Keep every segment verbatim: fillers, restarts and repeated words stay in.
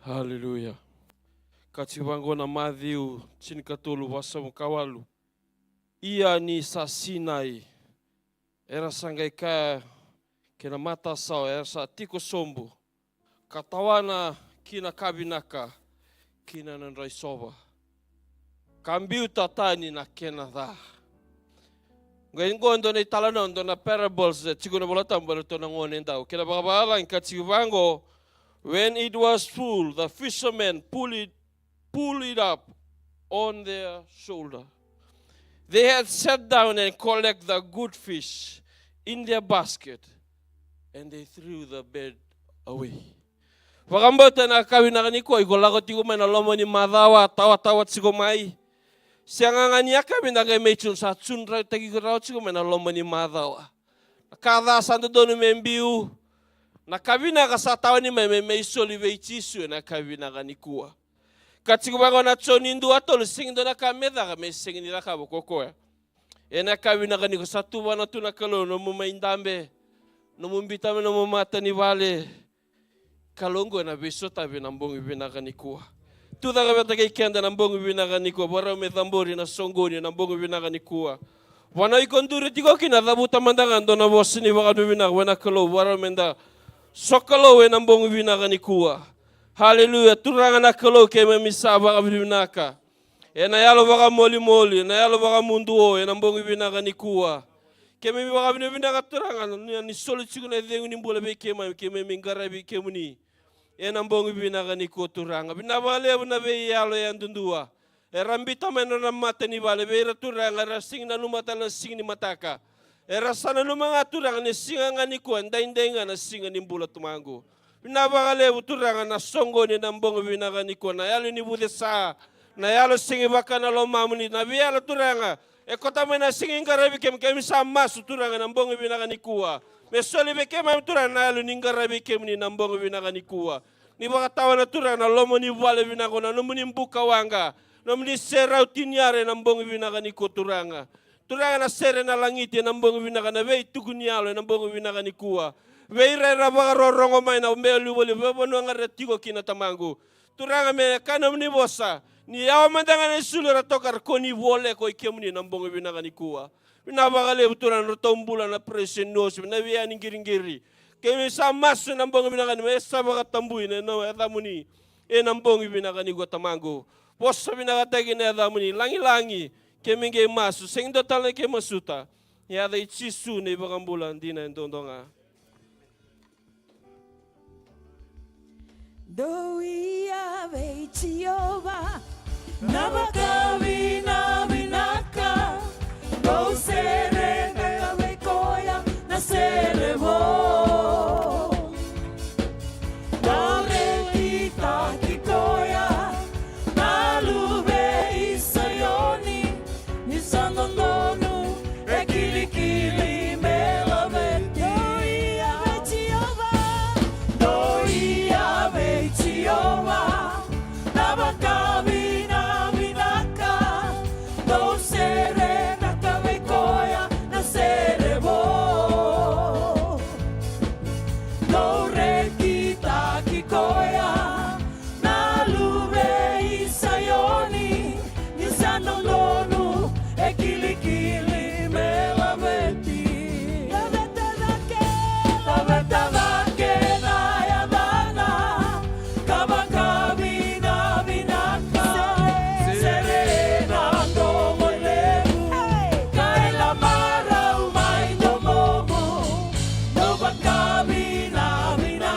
Haleluya. Ka tiko vaqo na Maciu tinikatolu, vasagavulu ka walu. Ia ni sa sinai, era sa qai kaya kei na matasawa, era sa tiko sobu, ka tawana ki na ka vinaka ki na nodra isova, ka biuta tani na kena ca. Qai qo dua na italanoa, dua na parables e tiko na Vola Tabu vei ratou na gone dau. Kena vakavalagi ka tiko vaqo, when it was full, the fishermen pull it, pull it up on their shoulder. They had sat down and collect the good fish in their basket, and they threw the bait away. Vakabauta na ka vinaka nikua, iko lako tiko mai na loma ni macawa, tawatawa tiko mai. Sega ga ni yakavi, da qai mai tunu, sa tunu rawa, taki iko rawa tiko mai na loma ni macawa. Na ka ca sa dodonu me biu. Na ka vinaka sa tawani mai, me, me isoli vei Jisu ena ka vinaka nikua. Ka tiko vaqo na Joni dua tolu, sega dua na ka me caka me sega ni cakava ko koya. Ena ka vinaka nikua sa tuvana tu na Kalou, nomu mai dabe, nomu biuta mai nomu mata ni vale. Kalou qo ena veisotavi na bogi vinaka nikua. Tu caka vata kei keda na bogi vinaka nikua, vakarau me cabori na soqoni na bogi vinaka nikua. Vanua iko duri tiko kina, cavuta mada ga dua na vosa ni vakavinavinaka vua na Kalou, vakarau meda sokalou ena bogi vinaka nikua. Haleluya. Turaga na Kalou, keimami sa vakavinavinaka ena yalo vakamolimoli, ena yalo vakamuduo, ena bogi vinaka nikua. Keimami vakavinavinaka Turaga ni, ni soli tiko na icegu ni bula vei keimami, keimami qaravi kemuni ena bogi vinaka nikua Turaga. Vinaka vakalevu na veiyalo yadudua era biuta mai na nodra mata ni vale, vei ira Turaga era sega ni nanuma tale na siga ni mataka. Era sa nanuma ga Turaga ni siga ga nikua, edaidai ga na siga ni bula Tamaqu. Vinaka vakalevu Turaga na soqoni na bogi vinaka nikua, na yalo ni vucesa, na yalo sega ni vaka na lomamuni, na veiyalo Turaga e koto mai na sega ni qaravi keimami, keimami sa masu Turaga na bogi vinaka nikua. Me soli vei keimami Turaga na yalo ni qaravi kemuni na bogi vinaka nikua. Ni vakatawana Turaga na loma ni vale vinaka, na nomuni buka waqa, nomuni serau tiniara ena bogi vinaka nikua Turaga. Turaga na sere na lagiti ena bogi vinaka, na veituku ni yalo ena bogi vinaka nikua. Vei ira era vakarorogo mai na veiwalewale, veivanua ga era tiko kina Tamaqu. Turaga me kaya nomuni vosa, ni yawa mada ga na isulu era toka, era kua ni voleka oi kemuni na bogi vinaka nikua. Vinaka vakalevu Turaga na nodratou bula na praise and worship, na veiya ni qiriqiri. Keimami sa masu ena bogi vinaka ni me sa vakatabui na nona yacamuni ena bogi vinaka nikua Tamaqu. Vosa vinakataki na yacamuni, lagilagi, keimami qai masu, sega ni dua tale na keimami masuta. Ni yaca i Jisu na iVakabula dina e duadua ga. Dou ia vei Jiova na vakavinavinaka, dou sereka vei koya na sere vou. Dou rekitaki koya na luve i Saioni, ni sa dodonu e kilikili me laveti. Dou ia vei Jiova, dou ia vei Jiova na vakavinavinaka, dou sereka vei koya na sere vou. Dou rekitaki koya na luve i Saioni, ni sa dodonu e kilikili me laveti. Laveta cake, laveta cake na yacana, ka vakavinavinaka. Sere na domo levu, ka yala marau mai domomu. Dou vakavinavinaka.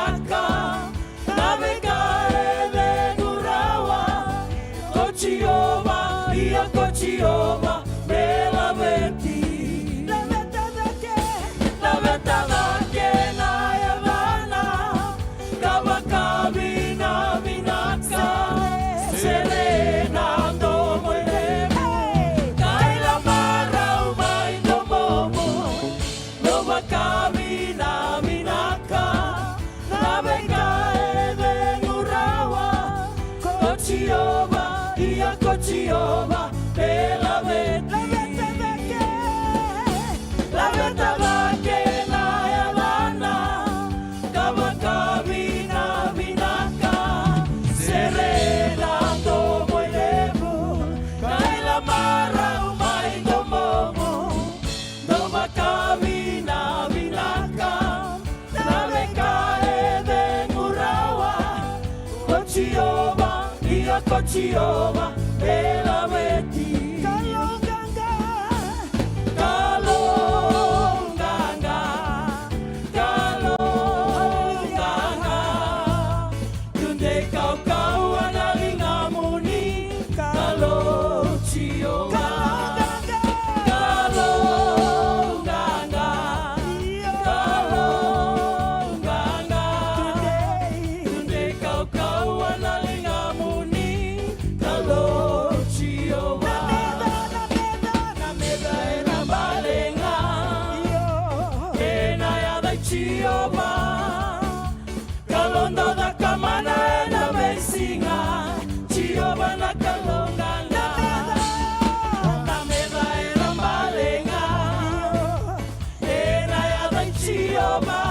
Jiova e laveti. Kalou qaqa. Kalou qaqa. Kalou qaqa. Tudei kaukauwa na ligamuni. Kalou Jiova. Kalou qaqa. Kalou qaqa. Tudei kaukauwa na ligamuni. Kalou Jiova. Na meca, na meca, na meca ena bale ga. Io. Ena yaca i Jiova. Kalou dau cakamana ena veisiga. Jiova na Kalou qaqa. Na meca ena bale ga. Ena yaca i Jiova.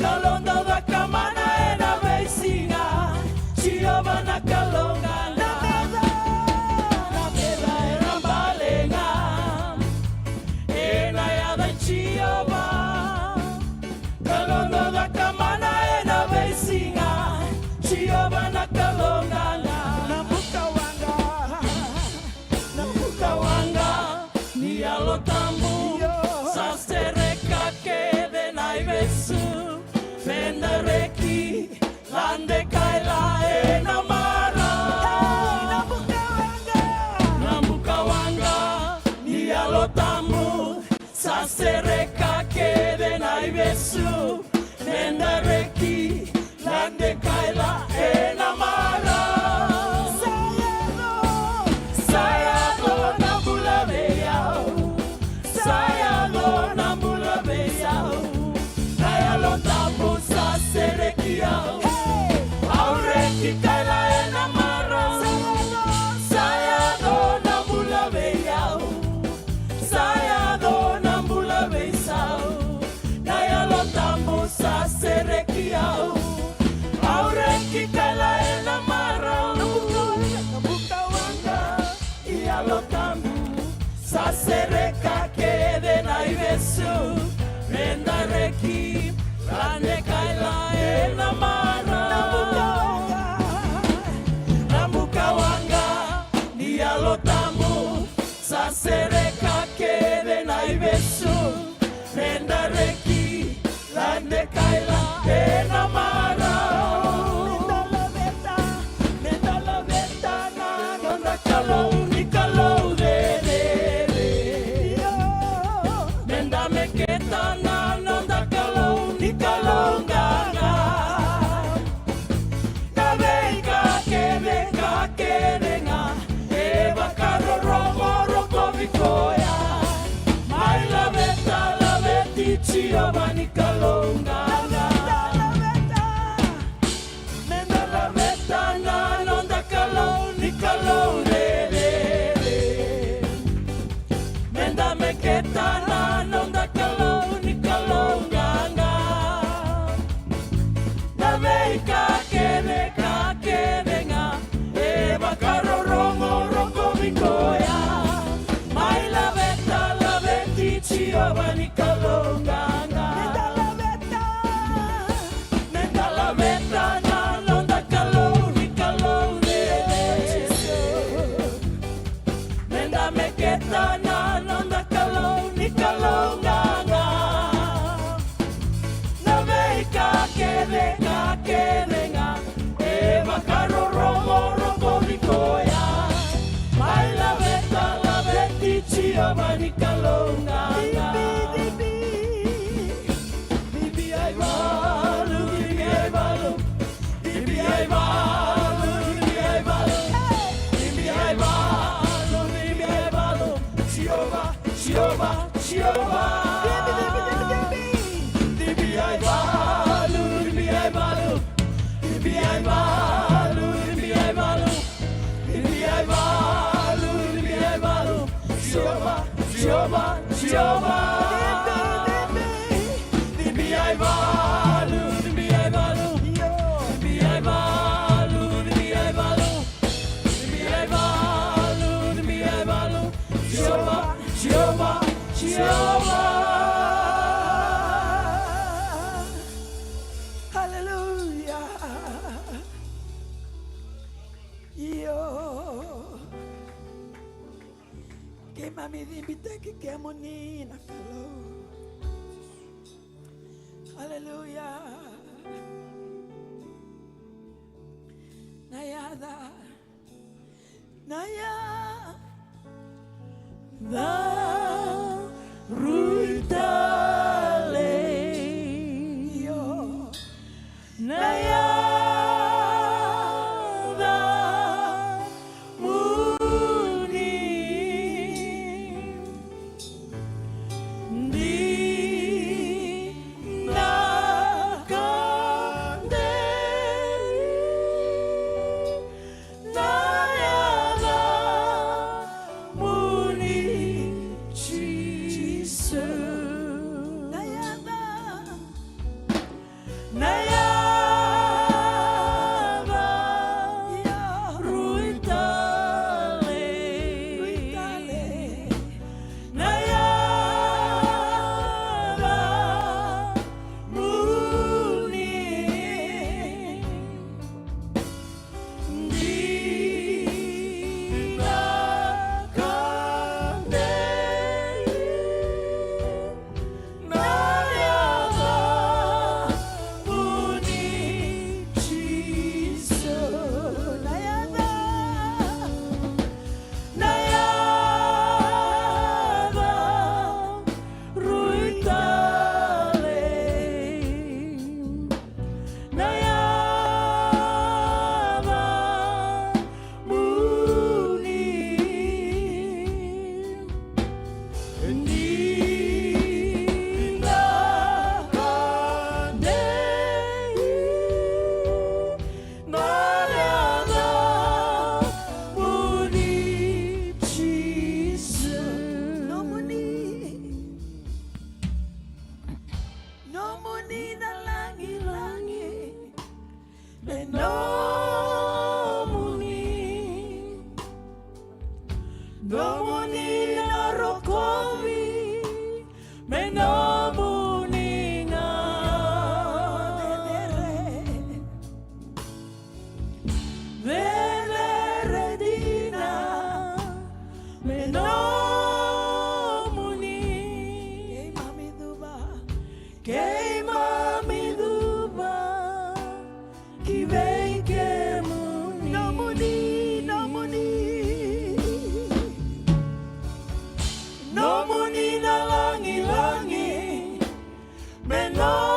Kalou dau cakamana ena veisiga. Jiova na Kalou qaqa. Na meca ena bale ga. Ena yaca i Jiova. Kalou dau cakamana ena veisiga. Jiova na Kalou qaqa. Na buka waqa. Na buka waqa ni Yalo Tabu. Io. Sa sereka kece na ivesu. Meda reki, lade kaila ena marau. Hey, na buka waqa. Na buka waqa ni Yalo Tabu. Sa sereka kece na ivesu. Meda reki, lade kaila ena marau. Sa yaco, sa yaco na bula vei au. Sa yaco na bula vei au. Na Yalo Tabu sa sereki au. Hey! Au reki kaila ena marau. Sa yaco, sa yaco na bula vei au. Sa yaco na bula veisau. Na Yalo Tabu sa sereki au. Au reki kaila ena marau. Na buka waqa. Na buka waqa. I Yalo Tabu sa sereka kece na ivesu. Meda reki, lade kaila ena marau. Na buka waqa. Na buka waqa ni Yalo Tabu. Sa sereka kece na ivesu. Meda reki, lade kaila ena marau. Meda laveta, meda laveta na noda Kalou ni Kalou cecere. Io. Meda meketa na noda Kalou ni Kalou qaqa. Na veika kece, ka kece ga e vakarorogo rokovi koya. Mai laveta, laveti Jiova ni Kalou qaqa. Meda laveta na noda Kalou ni Kalou cecere. Meda meketa na noda Kalou ni Kalou qaqa. Na veika kece, ka kece ga e vakarorogo rokovi koya. Mai laveta, laveti Jiova ni Kalou qaqa. Meda laveta. Meda laveta na noda Kalou ni Kalou cecere. Meda meketa na noda Kalou ni Kalou qaqa. Na veika kece, ka kece ga e vakarorogo rokovi koya. Mai laveta, laveti Jiova ni Kalou qaqa. Bibi, bibi. Bibi ai valu, bibi ai valu. Bibi ai valu, bibi ai valu. Bibi ai valu, bibi ai valu. Jiova, Jiova, Jiova. Bibi, bibi, bibi, bibi. Bibi ai valu, bibi ai valu. Bibi ai valu, bibi ai valu. Bibi ai valu, bibi ai valu. Jiova, Jiova, Jiova. Bibi ai valu, bibi ai valu. Bibi ai valu, bibi ai valu. Bibi ai valu, bibi ai valu. Jiova, Jiova, Jiova. Keimami cibitaki kemuni na Kalou. Aleluya. Na yaca, na yaca rui tale. Io. Na yaca muni. Dina ka dei. Na yaca muni Jisu. Na yaca. Na yaca rui tale. Rui tale. Na yaca muni. Dina ka dei. Na yaca muni Jisu. Na yaca. Na yaca rui tale. Na yaca muni. Dina ka dei. Na yaca muni Jisu. Nomuni. Nomuni na lagilagi. Me nomuni. Nomuni na rokovi. Me nomuni ga. Cecere dina me nomuni. Keimami cuva. Keimami cuva ki vei kemuni. Nomuni, nomuni. Nomuni na lagilagi. Me nomuni.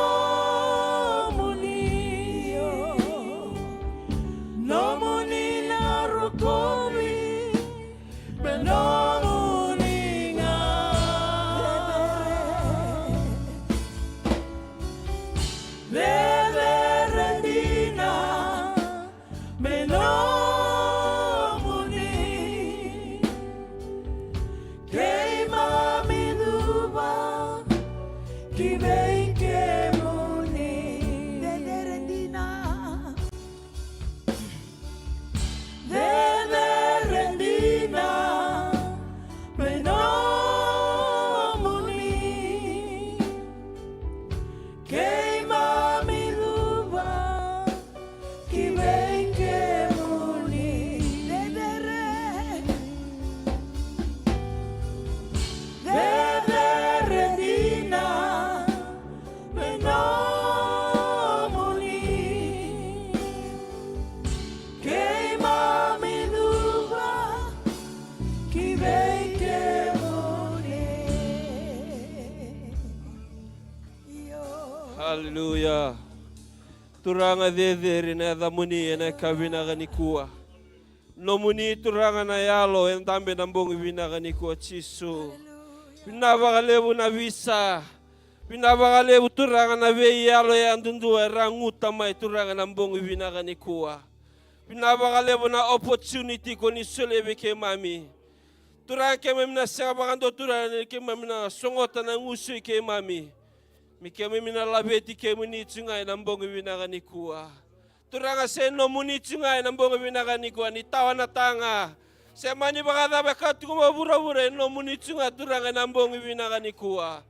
Nomuni na rokovi. Me nomuni ga. Cecere dina. Me nomuni. Keimami cuva ki vei kemuni. Cecere dina. Cecere dina. Me nomuni. Keimami cuva ki vei kemuni. Cecere. Cecere dina me nomuni. Keimami cuva ki vei kemuni. Io. Haleluya. Turaga, cecere na yacamuni ena yakavi vinaka nikua. Nomuni Turaga na yalo e dabe na bogi vinaka nikua, Jisu. Vinaka vakalevu na visa. Vinaka vakalevu Turaga na veiyalo yadudua era guta mai, Turaga, na bogi vinaka nikua. Vinaka vakalevu na opportunity ko ni solia vei keimami. Turaga, keimami na sega vakadua, Turaga, ni keimami na sogota na gusu i keimami. Me keimami na laveti kemuni tu ga ena bogi vinaka nikua. Turaga, se nomuni tu ga ena bogi vinaka nikua, ni tawa na taga, se mani vakacava e ka tiko mai vuravura, e nomuni tu ga, Turaga, ena bogi vinaka nikua.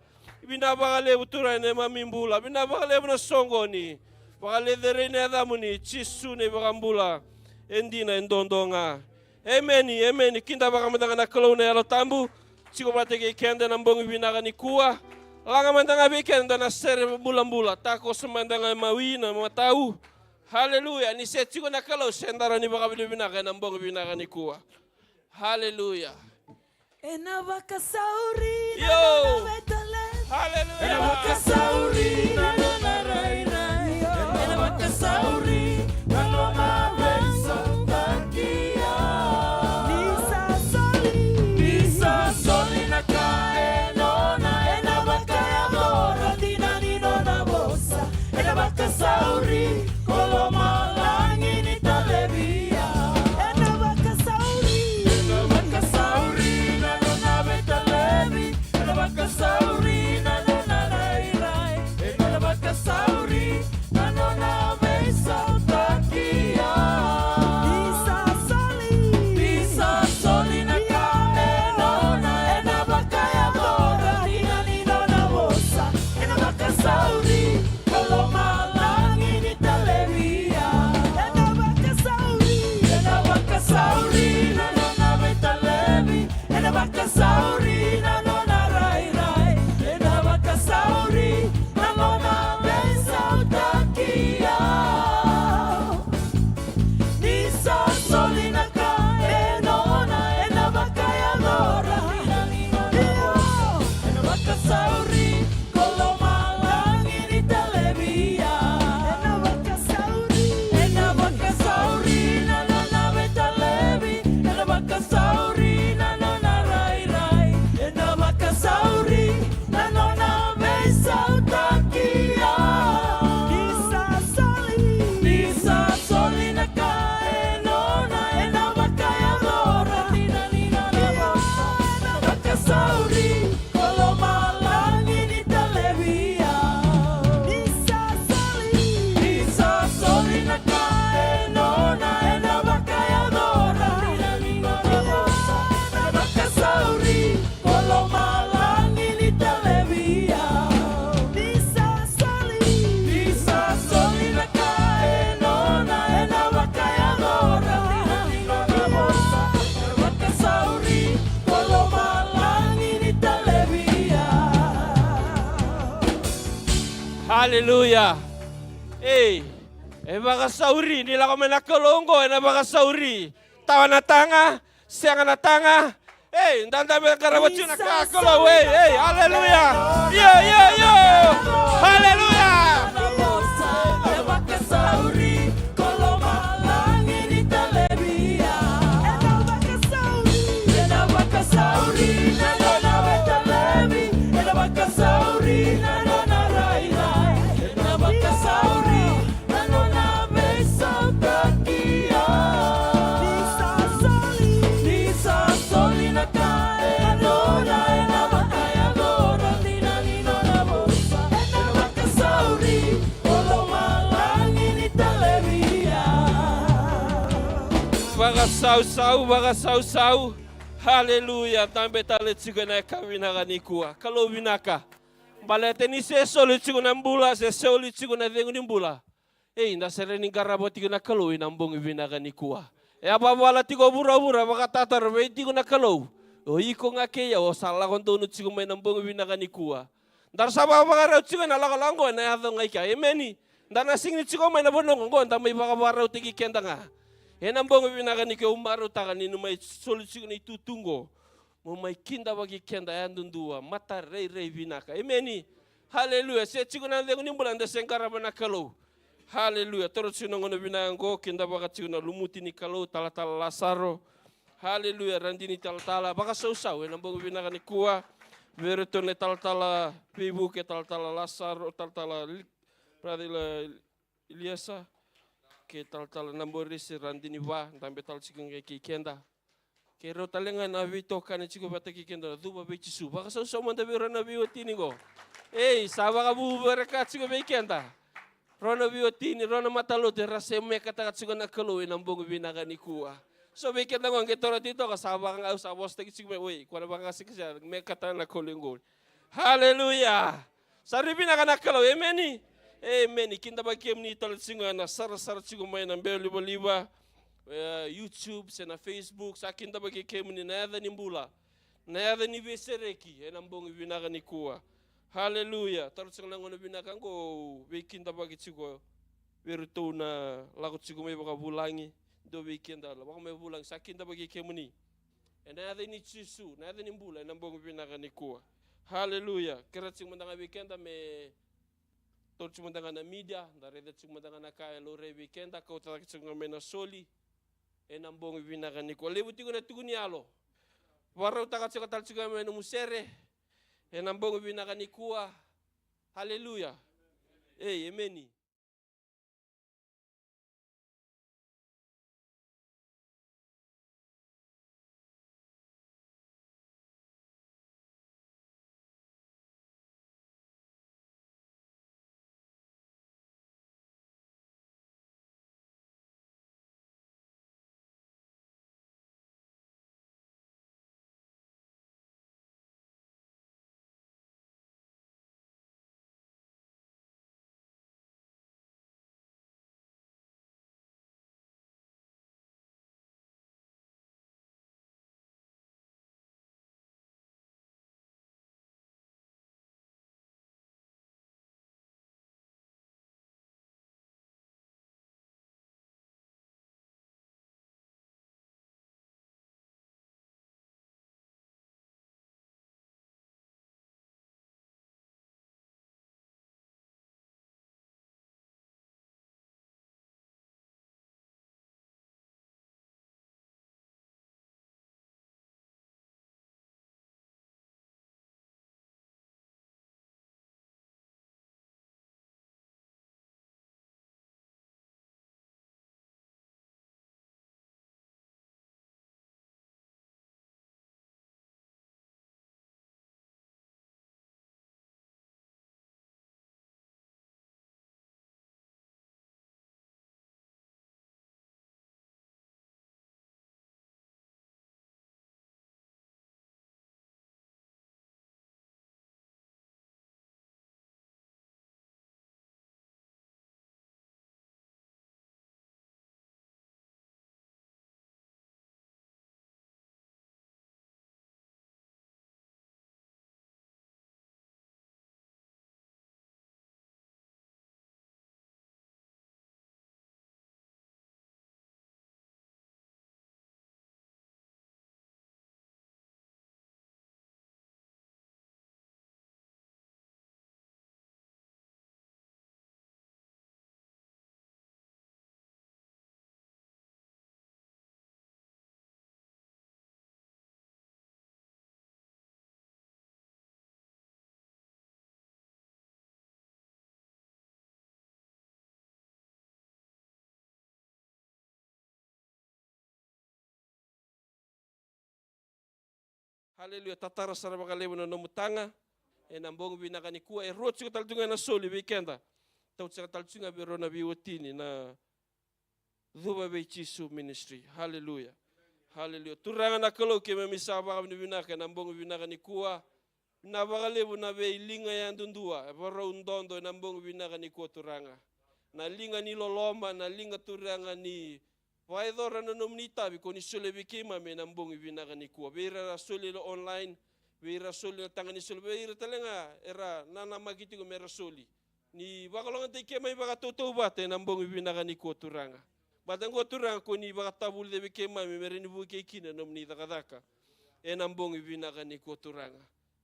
Vinaka vakalevu, Turaga, ena neimami bula. Vinaka vakalevu na soqoni. Vakalecerei na yacamuni, Jisu na iVakabula e dina, e dodo ga. Emeni, emeni. Kidavaka mada ga na Kalou na Yalo Tabu. tiko vata kei keda na bogi vinaka nikua. Laga mada ga vei keda na sere bulabula, takoso mada ga mawi na matau. Haleluya. Ni se tiko na Kalou, se dara ni vakavinavinaka ena bogi vinaka nikua. Haleluya. Ena vakasauri na nona veitalevi. Haleluya. Ena vakasauri na nona rairai. Ena vakasauri na nona veisautaki. Ni sa soli. Ni sa soli na ka e nona, ena vakayacora dina ni nona vosa. Ena vakasauri ko lomalagi ni talevi. Ena vakasauri. Ena vakasauri na nona veitalevi. Ena vakasauri na nona rairai. Ena vakasauri na nona veisautaki. Ni sa soli. Ni sa soli na ka e nona, ena vakayacora dina ni nona vosa. Ena vakasauri ko lomalagi ni talevi. Ena vakasauri. Ena vakasauri na nona veitalevi. Ena vakasauri na nona rairai. Ena vakasauri na nona veisautaki. Ni sa soli na ka e nona, ena vakayacora. Io. Ena vakasauri ko lomalagi ni talevi. Ena vakasauri. Ena vakasauri na nona veitalevi. Ena vakasauri na nona rairai. Ena vakasauri na nona veisautaki. Ni sa soli. Ni sa soli na ka e nona, ena vakayacora dina ni nona vosa. Ena vakasauri ko lomalagi ni talevi. Ni sa soli. Ni sa soli na ka e nona, ena vakayacora dina ni nona vosa. Ena vakasauri ko lomalagi ni talevi. Ni sa soli. Ni sa soli na ka e nona, ena vakayacora dina ni nona vosa. Ena vakasauri ko lomalagi ni talevi. Haleluya. Ei, e vakasauri, ni lako mai na Kalou oqo, ena vakasauri. Tawa na taga, sega na taga. Ei, dada me qarava tiko na ka Kalou, ei, ei, haleluya. Io, io, io. Haleluya. Na nona veisautaki. Ni sa soli. Ni sa soli na ka e nona, ena vakayacora dina ni nona vosa. Ena vakasauri ko lomalagi ni talevi. Vakasausau, vakasausau. Haleluya. Dabe tale tiko ena yakavi vinaka nikua. Kalou vinaka. Baleta ni se soli tiko na bula, se soli tiko na cegu ni bula. Ei, da sere ni qarava tiko na Kalou ena bogi vinaka nikua. E a vavala tiko vuravura, vakatataro vei tiko na Kalou. O iko ga kei au, o sa lako donu tiko mai na bogi vinaka nikua. Daru sa vakavakarau tiko ena lakolako oqo, ena yaco ga i kea. Emeni. Da na sega ni tiko mai na vanua oqo, da mai vakavakarautaki keda ga. Ena bogi vinaka nikua, au marautaka ni na mai soli tiko na itutu oqo. Mo mai kidavaki keda yadudua, mata rairai vinaka. Emeni. Haleluya. Se tiko na cegu ni bula, da se qarava na Kalou. Haleluya. Toro tiko na gauna vinaka oqo, kidavaka tiko na lumuti ni Kalou, talatala Lasaro. Haleluya. Radini talatala, vakasausau ena bogi vinaka nikua. Vei iratou na talatala Veivuke, talatala Lasaro, talatala Li-, brother Ila-, Iliesa, kei talatala Naborisi, Radini va, dabe tale tiko ga kei keda. Kei rau tale ga na veitokani tiko vata kei keda na Cuva vei Jisu. Vakasausau mada vei rau na veiwatini qo. Ei, sa vakavuvu era ka tiko vei keda. Rau na veiwatini, rau na matalotu, era se mekataka tiko na Kalou ena bogi vinaka nikua. So vei keda qo qai toro tiko, sa vaka ga au sa vosataki tiko mai, oi, ko na vakasikasika, mekataka na Kalou qo. Haleluya. Sa rui vinaka na Kalou, emeni. Emeni. Kidavaki kemuni tale tiko ga na sarasara tiko mai na belo livaliva, e, YouTube se na Facebook, sa kidavaki kemuni na yaca ni bula. Na yaca ni veisereki ena bogi vinaka nikua. Haleluya. Taro tiko na gauna vinaka oqo, au veikidavaki tiko vei iratou na lako tiko mai vakavulagi. Dou vei keda lako mai vulagi, sa kidavaki kemuni. Ena yaca ni Jisu, na yaca ni bula, ena bogi vinaka nikua. Haleluya. Kerea tiko mada ga vei keda me taura tiko mada ga na media, da raica tiko mada ga na ka e laurai vei keda, kauta cake tiko ga mai na soli. Ena bogi vinaka nikua. Levu tiko na tuku ni yalo. Vakarautaka tiko tale tiko ga mai nomu sere. Ena bogi vinaka nikua. Haleluya. Ei, emeni. Haleluya. Tatara sara vakalevu na nomu taga. Ena bogi vinaka nikua, e rua tiko tale tu ga na soli vei keda. Tau tiko tale tu ga vei rau na veiwatini na Cuva vei Jisu Ministry. Haleluya. Haleluya. Turaga na Kalou, keimami sa vakavinavinaka ena bogi vinaka nikua. Na vakalevu na veiliga yadudua e varau dodo ena bogi vinaka nikua, Turaga. Na liga ni loloma, na liga, Turaga, ni vakayacora na nomuni itavi ko ni solia vei keimami ena bogi vinaka nikua. Vei ira era soli ena online, vei ira soli na taga ni soli, vei ira tale ga era nanamaki tiko me ra soli. Ni vakalougatataki keimami vakatautauvata ena bogi vinaka nikua, Turaga. Baleta oqo, Turaga, ko ni vakatavulica vei keimami me rawa ni vukei kina na nomuni cakacaka ena bogi vinaka nikua, Turaga.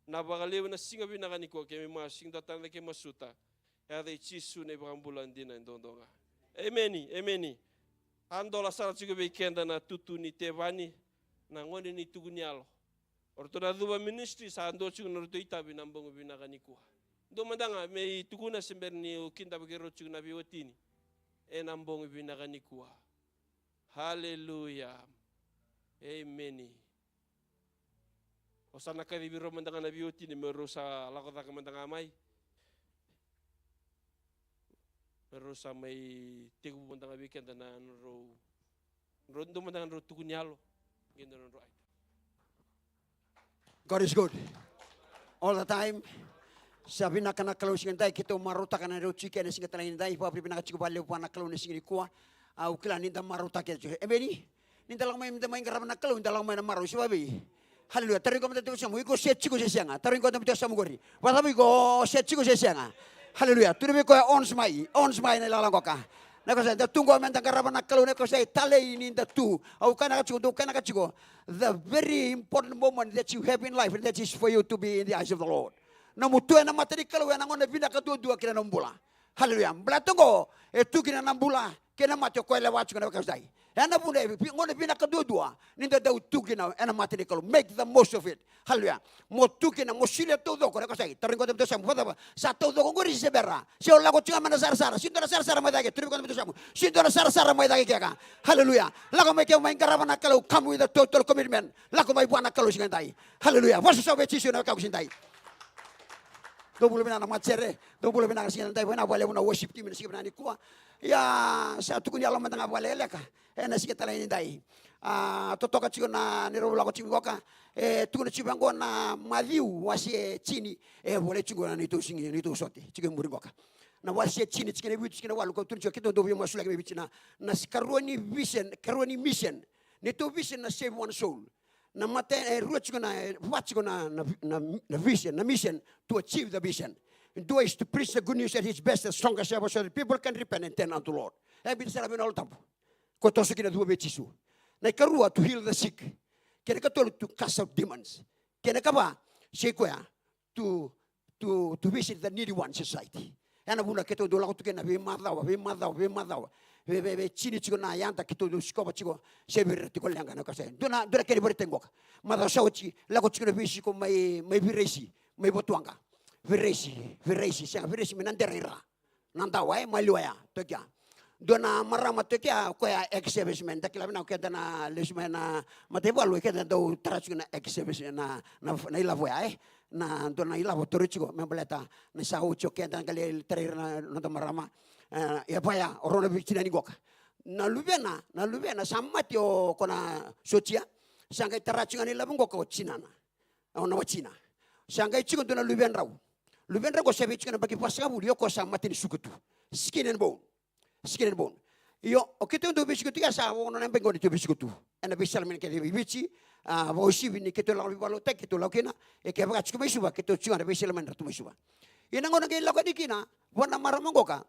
Na vakalevu na siga vinaka nikua keimami masu, siga dau tana keimami masuta. Yaca i Jisu na iVakabula dina e dodonu ga. Emeni, emeni. A dola sara tiko vei keda na tutu ni tevani, na gone ni tuku ni yalo. O ratou na Cuva Ministry sa dua tiko na ratou itavi ena bogi vinaka nikua. Dua mada ga me tukuna se bera niu kidavaki rau tiko na veiwatini ena bogi vinaka nikua. Haleluya. Emeni. Au sa na kacivi rau mada ga na veiwatini me rau sa lako cake mada ga mai. Me rau sa mai tekivu mada ga vei keda na nodrau, nodrau, dua mada ga nodrau tuku ni yalo. Qai dua nodrau item. God is good. All the time. Sa vinaka na Kalou siga edai, keitou marautaka na nodrau tiko ena siga talei edai, vakavinavinaka tiko vakalevu vua na Kalou na siga nikua. Au kila ni da marautaka tiko. Emeni. Ni da lako mai, ni da mai qarava na Kalou, ni da lako mai na marau, se vavei. Haleluya. Tarogi koya mada na tiko yasamu, iko se tiko se sega? Tarogi koya mada na tiko yasamu qori, vakacava iko, se tiko se sega? Haleluya. Tukuna vei koya, ons mai, ons mai na ilakolako qoka. Na ka sa da tu qo meda qarava na Kalou, na ka sa talei ni da tu. Au kainaka tiko, dou kainaka tiko. The very important moment that you have in life, that is for you to be in the eyes of the Lord. Nomu tu ena mata ni Kalou ena gauna vinaka duadua kina nomu bula. Haleluya. Baleta oqo e tu kina na bula kei na mate, o koya e lewa tiko na wekaqu. Ena vuna e vi-, gauna vinaka duadua ni da dau tu kina ena mata ni Kalou. Make the most of it. Haleluya. Mo tu kina, mo solia taucoko na ka sa i. Tarogi koya mada na tiko yasamu, vakacava? Sa taucoko qori se bera? Se o lako tiko ga mai na sarasara, se dua na sarasara mai cake, tarogi koya mada na tiko yasamu, se dua na sarasara mai cake keka. Haleluya. Lako mai ke mai qarava na Kalou, come with a total commitment. Lako mai vua na Kalou siga edai. Haleluya. Vakasosao vei Jisu na wekaqu siga edai. Dou bula vinaka na matasere, dou bula vinaka na siga edai, vinaka vakalevu na worship team na siga vinaka nikua. Ia, sa tukuni yalo mada ga vakalekaleka ena siga tale ni dai. A, totoka tiko na neirau lako tiko mai qoka. E tukuna tiko vaqo na Maciu wase tini. E volai tiko na neitou sigi, neitou sote tiko e muri qoka. Na wase tini, tikina e vitu, tikina e walu, kau tukuna tiko keitou dau veimasulaki mai Viti na, na karua ni vision, karua ni mission. Neitou vision na save one soul. Na mata e rua tiko na, e va tiko na, na, na, na vision, na mission, to achieve the vision. Dua is to preach the good news at its best, the strongest ever, so that people can repent and turn unto Lord. E biuta sara vei na Yalo Tabu. Ko toso kina, cua vei Jisu. Na ikarua, to heal the sick. Kei na ikatolu, to cast out demons. Kei na ikava, sa i koya, to, to, to visit the needy one society. Ena vuna keitou dau lako tu kina veimacawa, veimacawa, veimacawa. Vei, vei, vei tini tiko na yada keitou dau sikova tiko, se vei ira tiko leqa na ka sa. Dua na, dua na kena ivakaraitaki qoka. Macawa sa oti, lako tiko na veisiko mai, mai Viraisi, mai Votuaqa. Viraisi, Viraisi, sega, Viraisi mai Nadera i Ra. Nadawa, e, maliwa ya, tokia. Dua na marama tokia, koya ex-serviceman, da kila vinaka keda na lesu mai na mataivalu, keda dau tara tiko na ex-service na, na, na ilavo ya, e. Na dua na ilavo toro tiko, me baleta na sa oti o keda qai lai tarai ira na noda marama. E, ia vaya, o rau na veitinani qoka. Na luvena, na luvena, sa mate o koya na sotia, sa qai tara tiko ga na ilavo qoka o tinana. O na watina. Sa qai tiko dua na luvedrau. Luvedrau qo sa vei tiko na yabaki vasagavulu, io ko sa mate ni suka tu. Skin and bone. Skin and bone. Io, o keitou dau veisiko tu ya sa ono na yabaki qo ni tou veisiko tu. Ena veiselamani kece i Viti, a, vakauasivi ni keitou lako veivakalotutaki, keitou lako kina, e kevaka tiko mai Suva, keitou tiko na veiselamani ratou mai Suva. Ia na gauna qai lako yani kina, vua na marama qoka,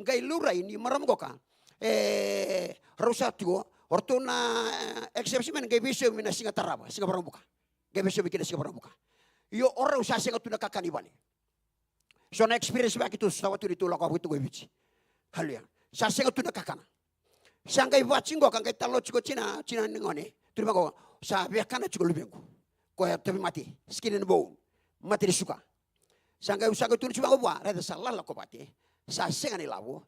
qai laurai ni marama qoka, e, rau sa tiko, o ratou na, e, ex-serviceman qai veisaumi na siga tarava, siga Vakaraubuka. Qai veisaumi kina siga Vakaraubuka. Io, o rau sa sega tu na kakana i vale. So na experience vaka keitou sotava tu ni tou lako vakaituku e Viti. Haleluya. Sa sega tu na kakana. Sa qai vati qoka, qai talanoa tiko tina, tina ni gone. Tukuna vaqo, sa via kana tiko luvequ. Koya tauvimate, skin and bone. Mate ni suka. Sa qai, sa qai tukuna tiko vaqo vua, raica sa lala ko vate. Sa sega na ilavo.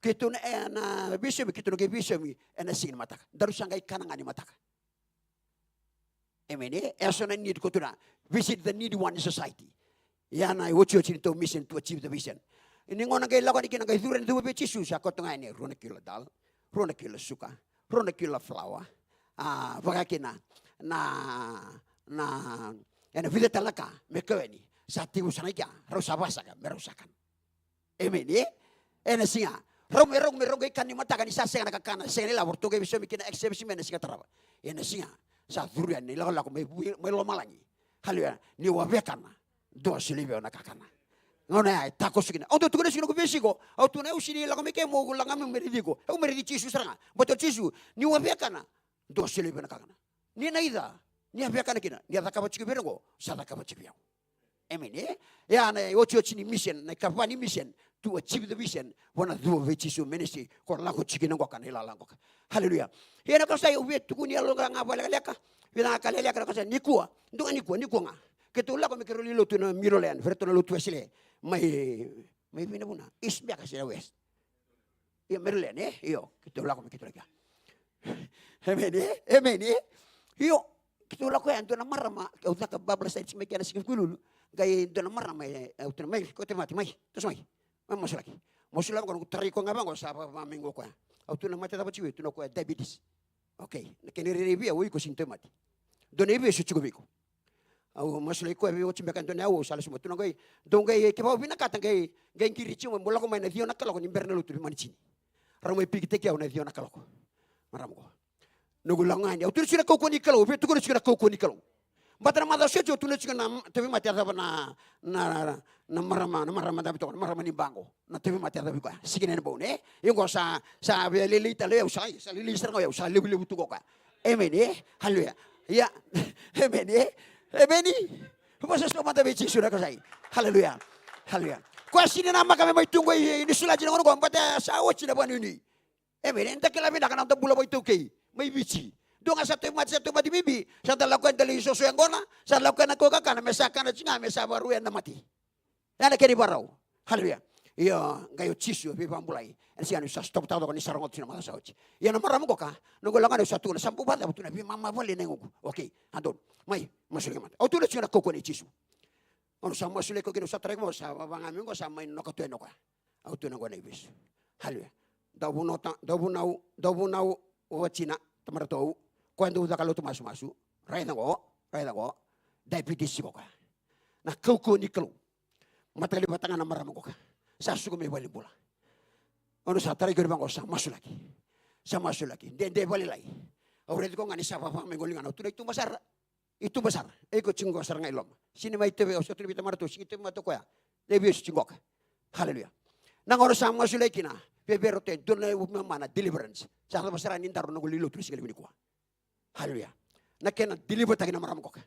Keitou na, e, na veisaumi, keitou na qai veisaumi ena siga ni mataka. Daru sa qai kana ga ni mataka. Amen, e? E so na need ko tu na visit the needy one in society. Ia na iotioti ni tou mission to achieve the vision. Ni gauna qai lako yani kina qai curu yani, curu vei Jisu, sa koto ga yani rua na kilo dal, rua na kilo suka, rua na kilo flour. A, vaka kina na, na, ena vica tale na ka me kau yani, sa tekivu sara ga i kea, rau sa vakasaka me rau sa kana. Amen, e? Ena siga. Rau me, rau me, rau qai kana ni mataka ni sa sega na kakana, sega na ilavo, ratou qai veisaumi kina ex-serviceman ena siga tarava. Ena siga. Sa curu yani na ilakolako mai, mai lomalagi. Haleluya. Niu a via kana, dou a solia vei au na kakana. Gauna ya e takoso kina. Au dau tukuna tiko na noqu veisiko. Au tukuna, au sega ni lako mai ke, meu lako ga meu mai raici iko. Au mai raici Jisu sara ga. Baleta o Jisu, niu a via kana, dou a solia vei au na kakana. Ni naica, ni a via kana kina, ni a cakava tiko vei ira oqo, sa cakava tiko vei au. Amen, e? Ia na iotioti ni mission, na ikava ni mission, to achieve the vision, vua na Cuva vei Jisu ministry, ko lako tiko kina qoka na ilala qoka. Haleluya. Ia na ka sa, au via tukuni yalo ga vakalekaleka, via na ka lekaleka na ka sa, nikua, dua ga nikua, nikua ga. Keitou lako me keirau lai lotu na Middle Land, vei iratou na lotu Wesele, mai, mai vei na vuna, East beka se na West. Io, Maryland, e? Io, keitou lako mai, keitou lako ya. Amen, e? Amen, e? Io, keitou lako ya, dua na marama, au caka Bible study mai kea na siga Vukelulu. Qai dua na marama, e, au tukuna mai, ko te mate, mai, toso mai. Mai masulaki. Masulaki, ko tarai ko ga vaqo, sa va, va mai qo koya. Au tukuna mate cava tiko vei, tukuna koya diabetes. Okay, na kena irairai vei au, iko sega ni tauvimate. Dua na ivesu tiko vei iko. Au masulaki koya vei oti beka dua na aua, au sa lesu mai, tukuna qai, dou qai, kevaka au vinakata qai, qai qiri tiko mai, mo lako mai na ciwa na kaloko ni bera na lotu vei Manicini. Rau mai pikitaki au na ciwa na kaloko. Marama qo. Noqu lako ga yani, au tukuna tiko na kaukauwa ni Kalou, via tukuna tiko na kaukauwa ni Kalou. Bata na macawa sa oti au tukuna tiko na tauvimate a cava na, na, na marama, na marama dabe toka, na marama ni baqo. Na tauvimate a cava i koya. Siga ni baunau, e? Io qo sa, sa via lailai tale, au sa, sa lailai sara ga, au sa levulevu tu qo koya. Emeni, e? Haleluya. Ia. Emeni, e? Emeni. Vosota mada vei Jisu na ka sa i. Haleluya. Haleluya. Koya sega ni namaka me mai tu qo i Niusiladi na gauna qo, bata sa oti na vakanuinui. Emeni. Eda kila vinaka na noda bula vakaitaukei mai Viti. Dua ga sa tauvimate, sa tauvimate bibi, sa da lako yani da lai soso yaqona, sa lako yani na kau kakana me sa kana tiko ga me sa vakarau yani na mate. Ya na kena ivakarau. Haleluya. Io, qai o Jisu e veivakabulai. Ena siga ni sa stop taka toka ni sa rogoca tiko na macawa sa oti. Ia na marama qoka, noqu lako yani au sa tukuna, sa bau vakacava tu na veimama vale na yagoqu. Okei, a donu. Mai, masulaki mada. Au tukuna tiko na kaukauwa nei Jisu. Au sa masulaki koya kina, au sa tarai koya, sa vavaga mai qo, sa mai noka tu yani o koya. Au tukuna qo na ivesu. Haleluya. Dau vunau ta-, dau vunau, dau vunau o Watina, tamaratou. Koya dau caka lotu masumasu. Raica qo, raica qo. Diabetes tiko o koya. Na kaukauwa ni Kalou. Mataqali vata ga na marama qoka. Sa suka mai valenibula. Au sa tarai koya vaqo, sa masulaki. Sa masulaki. Dede vakalailai. Au raici koya ga ni sa vavaga mai qo ligana. Au tukuna i tuba sara. I tuba sara. E iko tiko qo sara ga i loma. Sega ni mai tauvi au, sa tukuna vei tamaratou, sega ni tauvi mada o koya. Na ivesu tiko qoka. Haleluya. Na gauna sa masulaki kina, via vei ratou e dua na veimama na deliverance. Sa cava sara ni daro na noqu lai lotu na siga levu nikua. Haleluya. Na kena deliver-taki na marama qoka.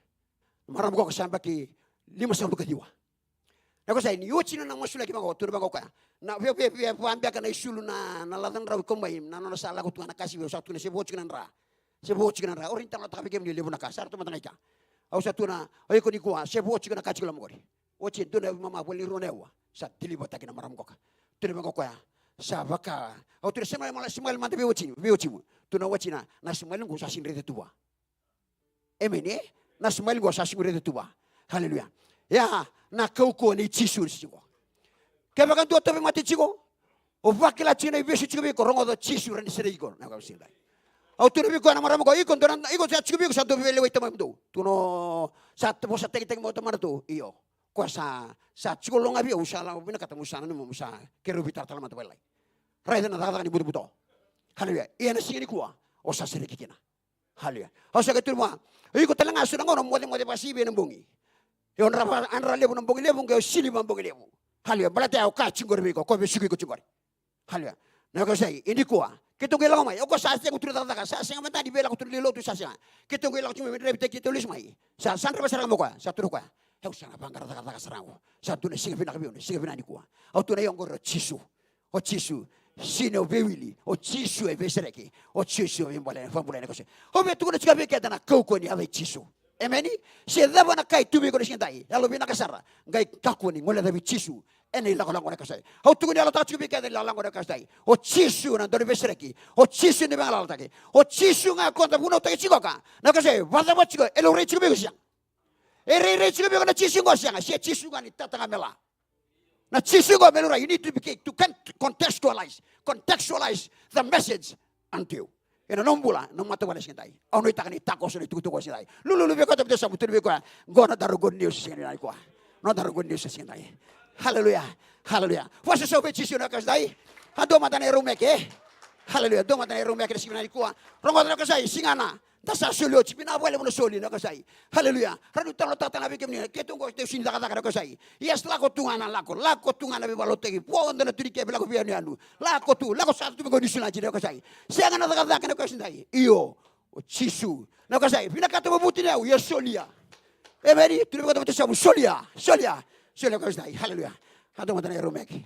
Na marama qoka sa yabaki limasagavulu ka ciwa. Na ka sa i, ni oti na nona masulaki vaqo, tukuna vaqo o koya. Na via, via, via vabeka na isulu na, na laca drau i Kobai, na nona sa lako tu ga na ka sivi, au sa tukuna se vo tiko na dra. Se vo tiko na dra. O rawa ni talanoataka vei kemuni levu na ka, sa ratou mada ga i kea. Au sa tukuna, o iko nikua, se vo tiko na ka tiko loma qori. Oti e dua na veimama vale ni rua na aua. Sa deliver-taki na marama qoka. Tukuna vaqo o koya. Sa vaka. Au tukuna, smile mada, smile mada vei Watina, vei Watina. Tukuna o Watina, na smile qo sa sega ni raica tu vua. Emeni, e? Na smile qo sa sega ni raica tu vua. Haleluya. Ia, na kaukauwa nei Jisu ni siga qo. Kevaka dua tauvimate tiko, o vakila tiko na ivesu tiko vei iko, rogoca o Jisu, rawa ni sereki iko na ka sega ni dai. Au tukuna vei koya na marama qo, iko dua na, iko sa tiko vei iko, sa dua vei lewai tamamudou. Tukuna, sa vosa takitaki mai o tamaratou. Io. Koya sa, sa tiko lo ga vei au, sa lako vinakata meu sa nanuma meu sa keirau veitaratara mada vakalailai. Raica na cakacaka ni butobuto. Haleluya. Ia na siga nikua, o sa sereki kina. Haleluya. Au sa qai tukuna vua, o iko tale ga so na gauna o mocemoce vakasivia na bogi. Io, o dra va-, a dra levu na bogi levu, qai o sili vakabogi levu. Haleluya. Baleta ya o kaya tiko qori vei iko, o koya vesuki iko tiko qori. Haleluya. Na wekaqu sa i, e nikua. Keitou qai lako mai. O koya sa sega tu na cakacaka. Sa sega mada ni via lako tu na lai lotu, sa sega. Keitou qai lako tiko mai, me draivataki keitou lesu mai. Sa, sa draiva sara ga mai o koya. Sa tukuna o koya, au sa na vaqara cakacaka sara ga qo. Sa tu na siga vinaka vei au, na siga vinaka nikua. Au tukuna, io, qori o Jisu. O Jisu. Sega ni o veiwili. O Jisu e veisereki. O Jisu e veibulai, vakabulai na ka sa i. Au via tukuna tiko vei keda na kaukauwa ni yaca i Jisu. Emeni. Se cava na ka e tu vei iko na siga edai, yalovinaka sara, qai kakua ni guilecavi Jisu ena ilakolako na ka sa i. Au tukuna, yalotaka tiko vei keda na ilakolako na ka sa i. O Jisu na dauniveisereki. O Jisu na veigalalataki. O Jisu ga ko da vunautaki tiko ka. Na ka sa i, vakacava tiko, e laurai tiko vei iko se sega? E rairai tiko vei iko na Jisu qo se sega? Se Jisu ga ni tata ga me la. Na Jisu qo me laurai, you need to be, to con-, contextualize, contextualize the message unto you. Ena nomu bula, nomu matavuvale siga edai. Au nuitaka ni takoso na itukutuku siga edai. Lululu vei koya, tavuta yasamu, tukuna vei koya, qo na daru good news siga nikua. Na daru good news siga edai. Haleluya. Haleluya. Vosa sobu vei Jisu na ka sa i. A dua mada na e raumeke. Haleluya. Dua mada na e raumeke na siga nikua. Rogoca na ka sa i, siga na. Da sa soli oti, vinaka vakalevu na soli na ka sa i. Haleluya. Rawa niu talanoataka tale ga vei kemuni, keitou qo, keitou sega ni cakacaka na ka sa i. Yes, lako tu ga na lako, lako tu ga na veivakalotutaki, vodo na tui ni kebe, lako veiyanuyanu. Lako tu, lako sara tu mai qo Niusiladi na ka sa i. Sega na cakacaka na ka sa i. Io, o Jisu. Na ka sa i, vinakata mo vutuniyau, ia solia. Emeni, tukuna vei koya tavuta yasamu, solia, solia, solia na ka sa i. Haleluya. Ka dua mada na e raumeke.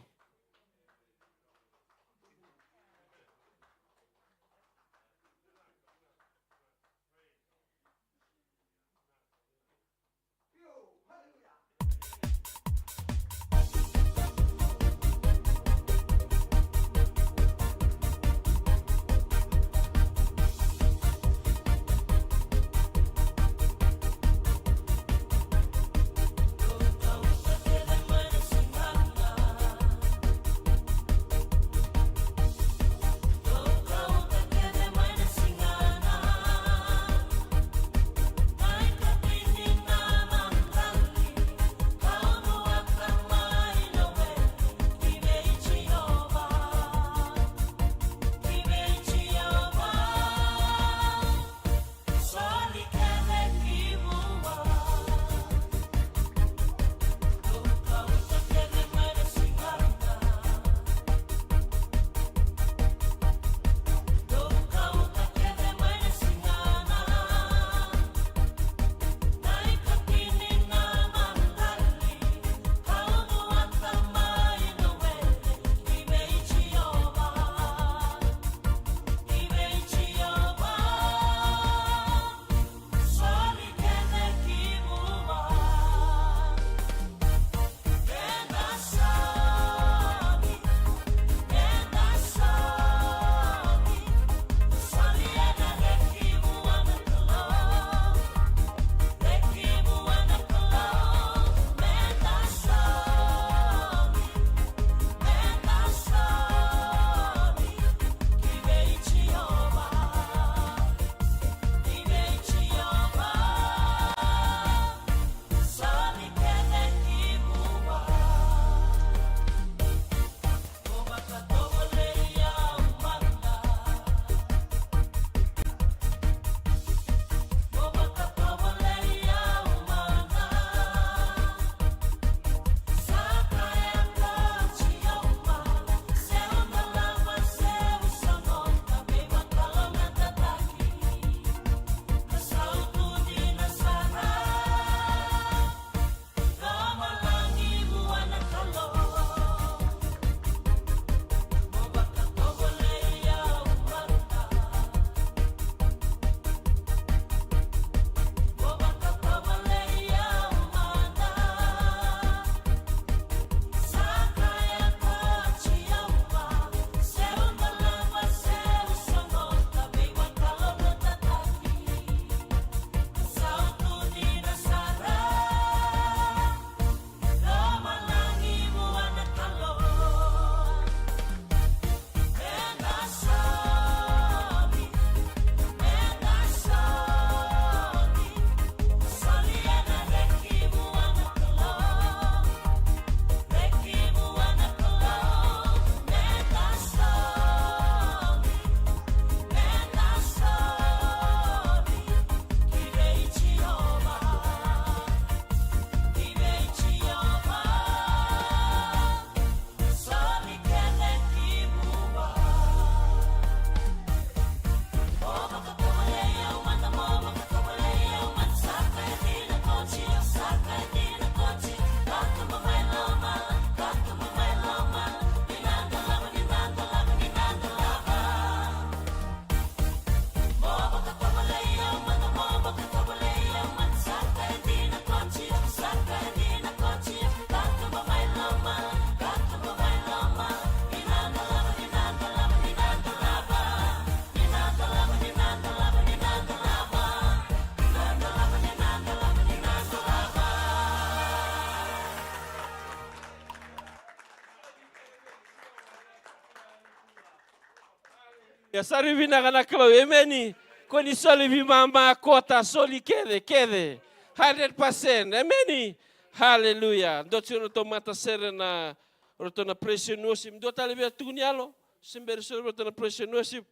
Ia sa rui vinaka na Kalou, emeni. Ko ni soli veimama, kota, soli kece, kece. Hundred percent, emeni. Haleluya. Dua tiko na ratou matasere na, ratou na praise and worship. Dua tale via tukuni yalo. Se bera soli ratou na praise and worship.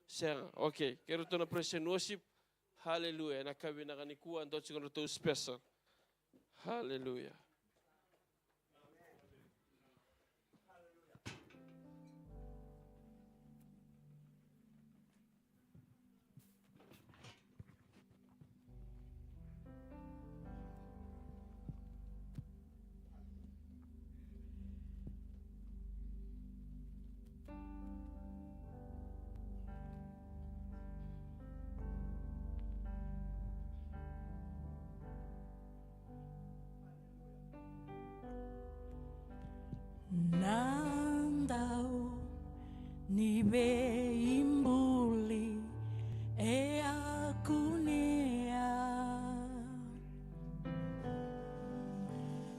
Sega, okay. Ke ratou na praise and worship. Haleluya. Ena ka vinaka nikua, dua tiko na ratou special. Haleluya. Na dau ni veibuli e a kunea,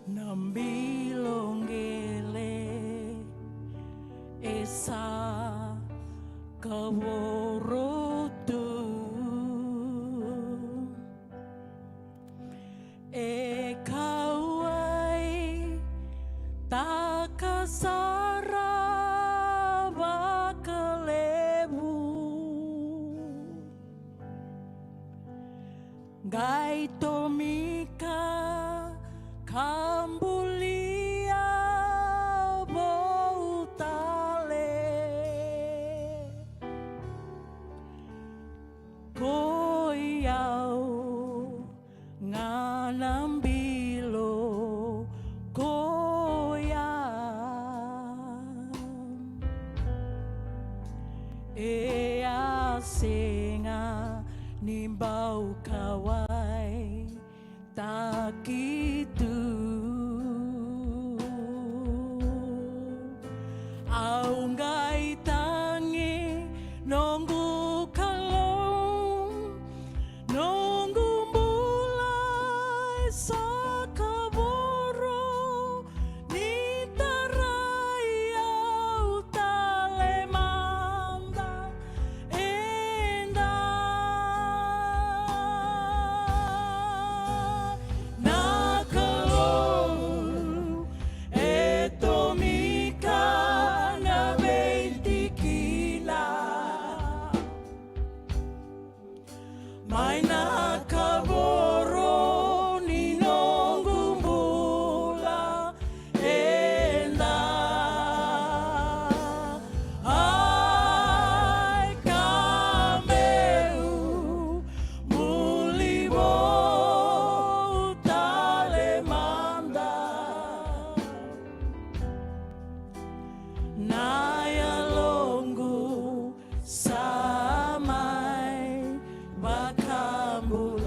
na bilo qele e sa kavoro tu. E kauwaitaka sara vakalevu, qai tomika ka bulia vou tale. Ko i au ga na bilo koya, e a sega ni bau kauwaitaki tu. Au qai tagi, noqu Kalou, noqu bula e sa kavoro, ni tarai au tale mada. Eda na Kalou e tomika na veitikina mai na kavoro ni noqu bula. Eda ai ka meu buli vou tale mada. Na yaloqu sa mai vakabulai.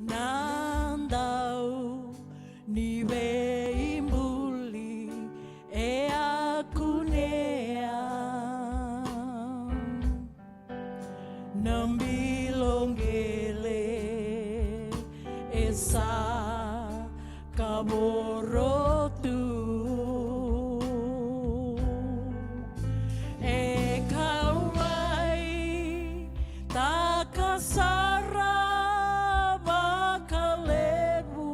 Na dau ni veibuli e a kunea, na bilo qele e sa kavoro tu. E kauwaitaka sara vakalevu,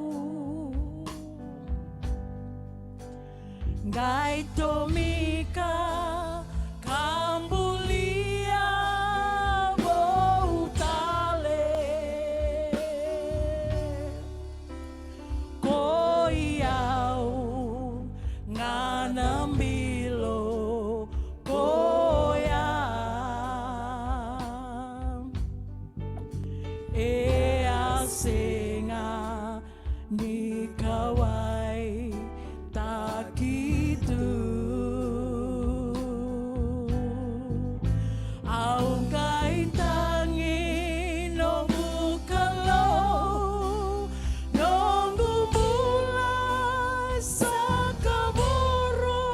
qai tomika ka bulia vou tale. Ko i au ga na bilo koya, e a sega ni kauwaitaki tu. Au qai tagi, noqu Kalou, noqu bula e sa kavoro,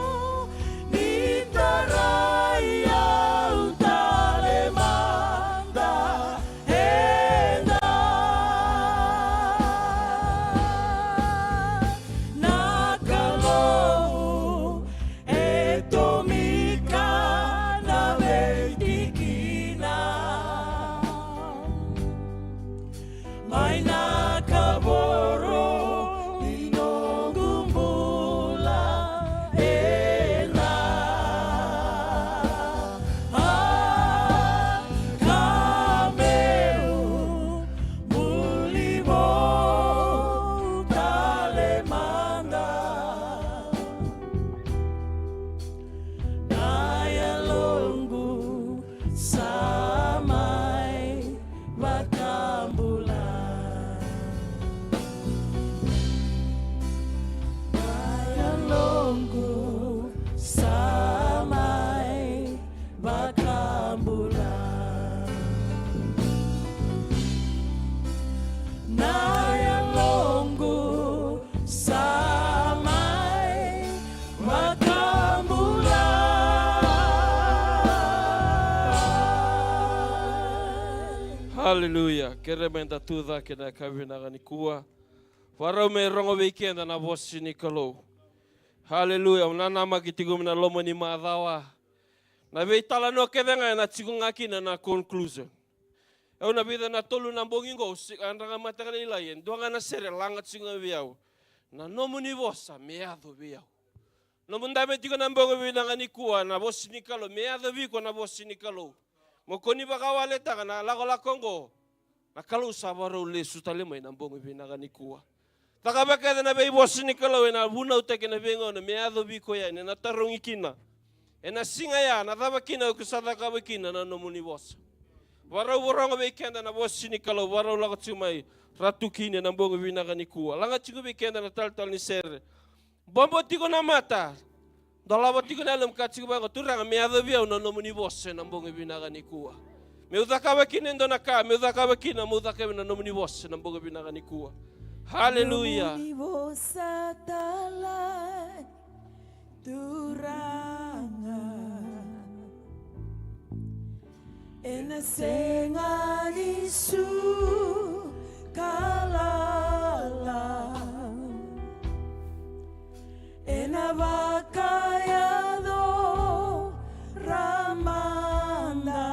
Sa mai vakabula. Na yaloqu sa mai vakabula. Haleluya. Kere meda tu cake na yakavi vinaka nikua. Varau me rogo vei keda na vosa ni Kalou. Haleluya. Au nanamaki tiko mai na loma ni macawa. Na veitalanoa kece ga ena tiko ga kina na conclusion. Au na vica na tolu na bogi qo, au se-, a draga mata ga lailai, e dua ga na sere laga tiko ga vei au. Na nomuni vosa me yaco vei au. Nomu dabe tiko na bogi vinaka nikua, na vosa ni Kalou, me yaco vei iko na vosa ni Kalou. Mo kua ni vakawaletaka na lakolako oqo. Na Kalou sa varau lesu tale mai na bogi vinaka nikua. Cakava kece na veivosa ni Kalou ena vunautaki na veigauna me yaco vei iko yani, ena tarogi kina. Ena siga ya, na cava kina o iko sa cakava kina na nomuni vosa. Varau vorogo vei keda na vosa ni Kalou, varau lako tiko mai, Ratu Kini, ena bogi vinaka nikua. Laga tiko vei keda na talatala ni sere. Bobo tiko na mata. Dolava tiko na yalomu, kaya tiko vaqo, Turaga, me yaco vei au na nomuni vosa ena bogi vinaka nikua. Meu cakava kina e dua na ka, meu cakava kina, meu cakava na nomuni vosa ena bogi vinaka nikua. Haleluya. Nomuni vosa talai, Turaga. Ena sega ni suka lala. Ena vakayaco ramada.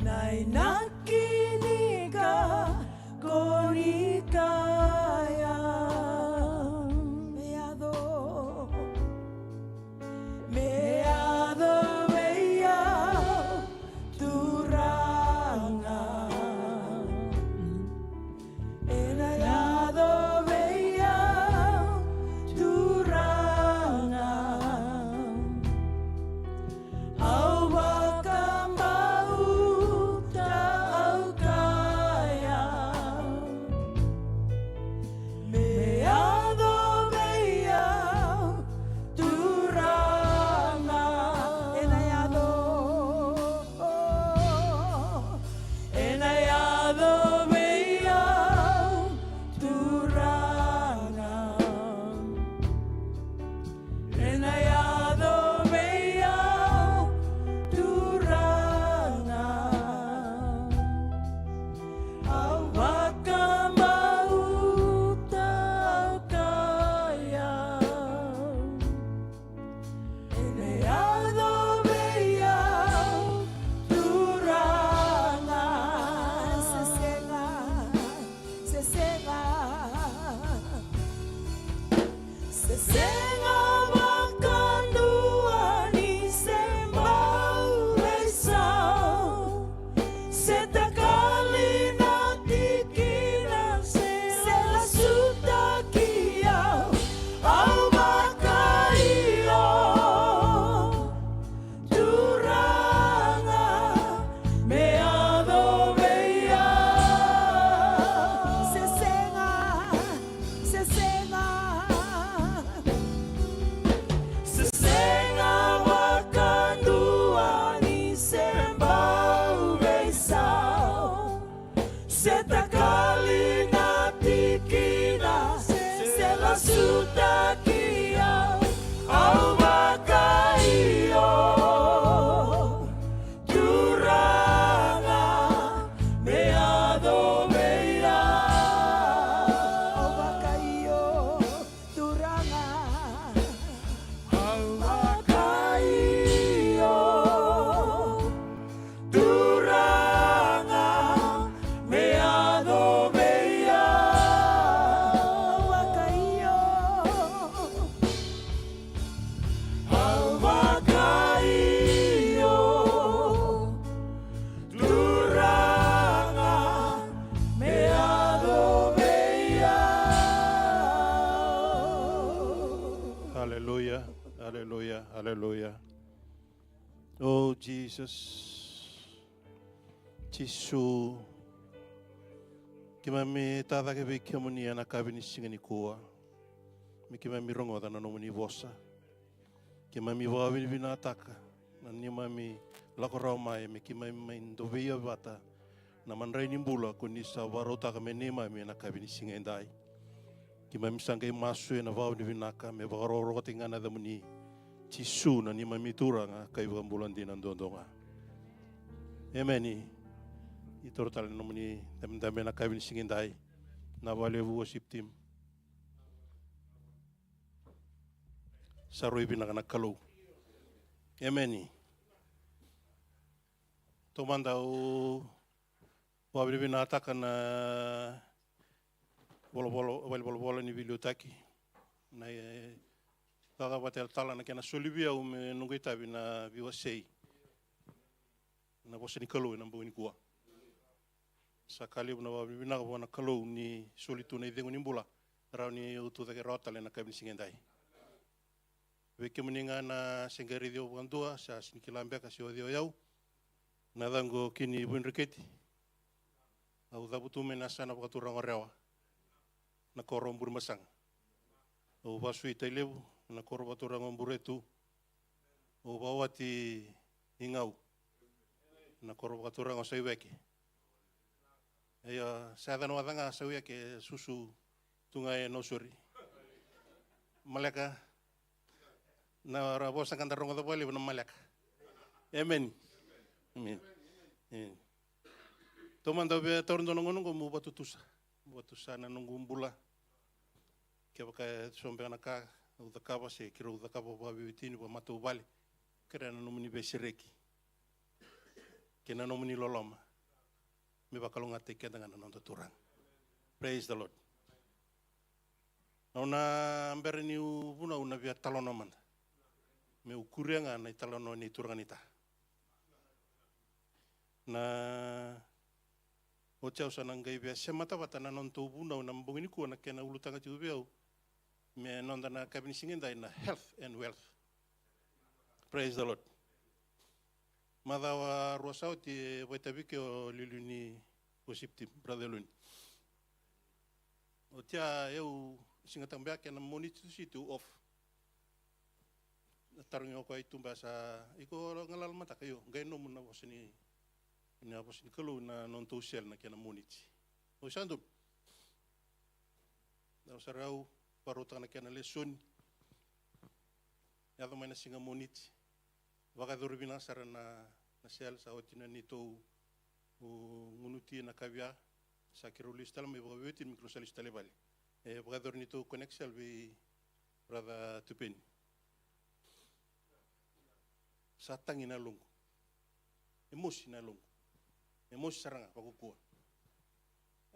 Na inaki ni ka ko ni kaya. Me yaco. Me yaco vei au, Turaga. Ena yaco vei au, Turaga. Au vakabauta, au kaya. Me yaco vei au, Turaga. Ena yaco. Ena yaco vei au, Turaga. Ena yaco vei au, Turaga. Au vakabauta, au kaya. Ena yaco vei au, Turaga. Se sega, se sega. Se sega vakadua ni se bau veisau. Se takali na tikina, se lasutaki au, au vakaio. Turaga, me yaco vei au. Se sega, se sega. Se sega vakadua ni se bau veisau. Se takali na tikina, se lasutaki au, au vakaio. Turaga, me yaco vei au. Au vakaio. Turaga, au vakaio. Turaga, me yaco vei au. Au vakaio. Au vakaio. Turaga, me yaco vei au. Aleluya, aleluya, aleluya. O Jesus, Jisu, keimami tacake vei kemuni ena yakavi ni siga nikua. Me keimami rogoca na nomuni vosa. Keimami vakavinavinakataka na neimami lako rawa mai, me keimami mai dovei vata na madrai ni bula ko ni sa vakarautaka me neimami ena yakavi ni siga edai. Keimami sa qai masu ena vakavinavinaka me vakarokorokotaki ga na yacamuni, Jisu na neimami Turaga ka iVakabula dina duadua ga. Emeni. Ni toro tale na nomuni dabedabe ena yakavi ni siga edai. Na vakalevu worship team. Sa rui vinaka na Kalou. Emeni. Taumada au vakavinavinakataka na volavola, valenivolavola ni veiliutaki. Na, e, cakacaka vata tale na kena soli vei au me noqu itavi na veiwasei na vosa ni Kalou ena bogi nikua. Sa ka levu na vakavinavinaka vua na Kalou ni soli tu na icegu ni bula, rawa niu tucake rawa tale ena yakavi ni siga edai. Vei kemuni ga na se qai raici au vakadua, sa sega ni kila beka se o cei o yau. Na yacaqu o Kini Vuidreketi. Au cavutu mai na yasana vakaturaga o Rewa, na koro o Burebasaga. Au vasu i Tailevu, na koro vakaturaga o Buretu. Au vakawati i Gau, na koro vakaturaga o Sauiweke. Io, sa yaca na waca ga Sauiweke, susu tu ga e Nausori. Maleka, na ra vosa ga da rogoca vakalevu na Maleka. Emeni. Emeni. Emeni. Taumada au via taura dua na gauna oqo meu vakatutusa. Meu vakatutusa na noqu bula. Kevaka e so beka na ka au cakava se keirau cakava vakaveiwatini, vakamatavuvale, kerea na nomuni veisereki kei na nomuni loloma me vakalougatataki keda ga na noda Turaga. Praise the Lord. Au na bera niu vunau na via talanoa mada, meu kuria ga na italanoa ni turaga ni ta. Na oti au sa na qai via semata vata na nodatou vunau na bogi nikua, na kena ulutaga tiko vei au me noda na yakavi ni siga edai na health and wealth. Praise the Lord. Macawa rua sa oti e vakaitavi ke o liuliu ni worship team, Brother Luni. Oti ya au Siga Tabu ya kena Moniti, Tusiti au off. Na tarogi au o koya i tuba, sa iko galala mataka? Io, qai nomu na vosa ni, na vosa ni Kalou na nodatou cell na kena Moniti. Oi, sa donu. Au sa rau vakarautaka na kena lesoni. Yaco mai na Siga Moniti, vakayacori vinaka sara na, na cell, sa oti na neitou gunuti na ka via, sa keirau lesu tale mai vakaveiwatini me keirau sa lesu tale i vale. E vakayacori neitou connect cell vei Brother Tupeni. Sa tagi na yaloqu. E mosi na yaloqu. E mosi sara ga vakakua.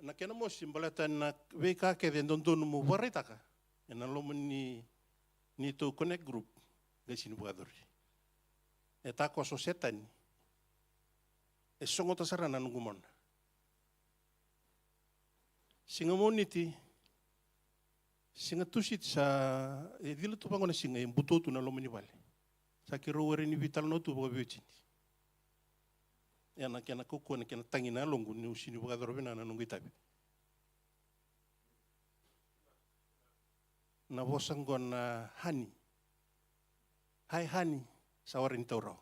Na kena mosi baleta na veika kece e dodonu mo vakaraitaka ena loma ni, neitou connect group, qai sega ni vakayacori. E takoso o Setani. E sogota sara na noqu mona. Siga Moniti, Siga Tusiti sa, e cila tu vaqo na siga, e buto tu na loma ni vale. Sa keirau were ni veitalanoa tu vakaveiwatini. Ia na kena kaukauwa, na kena tagi na yaloqu niu sega ni vakayacora vinaka na noqu itavi. Na vosa oqo na honey. Hi honey, sa warai ni taura rawa.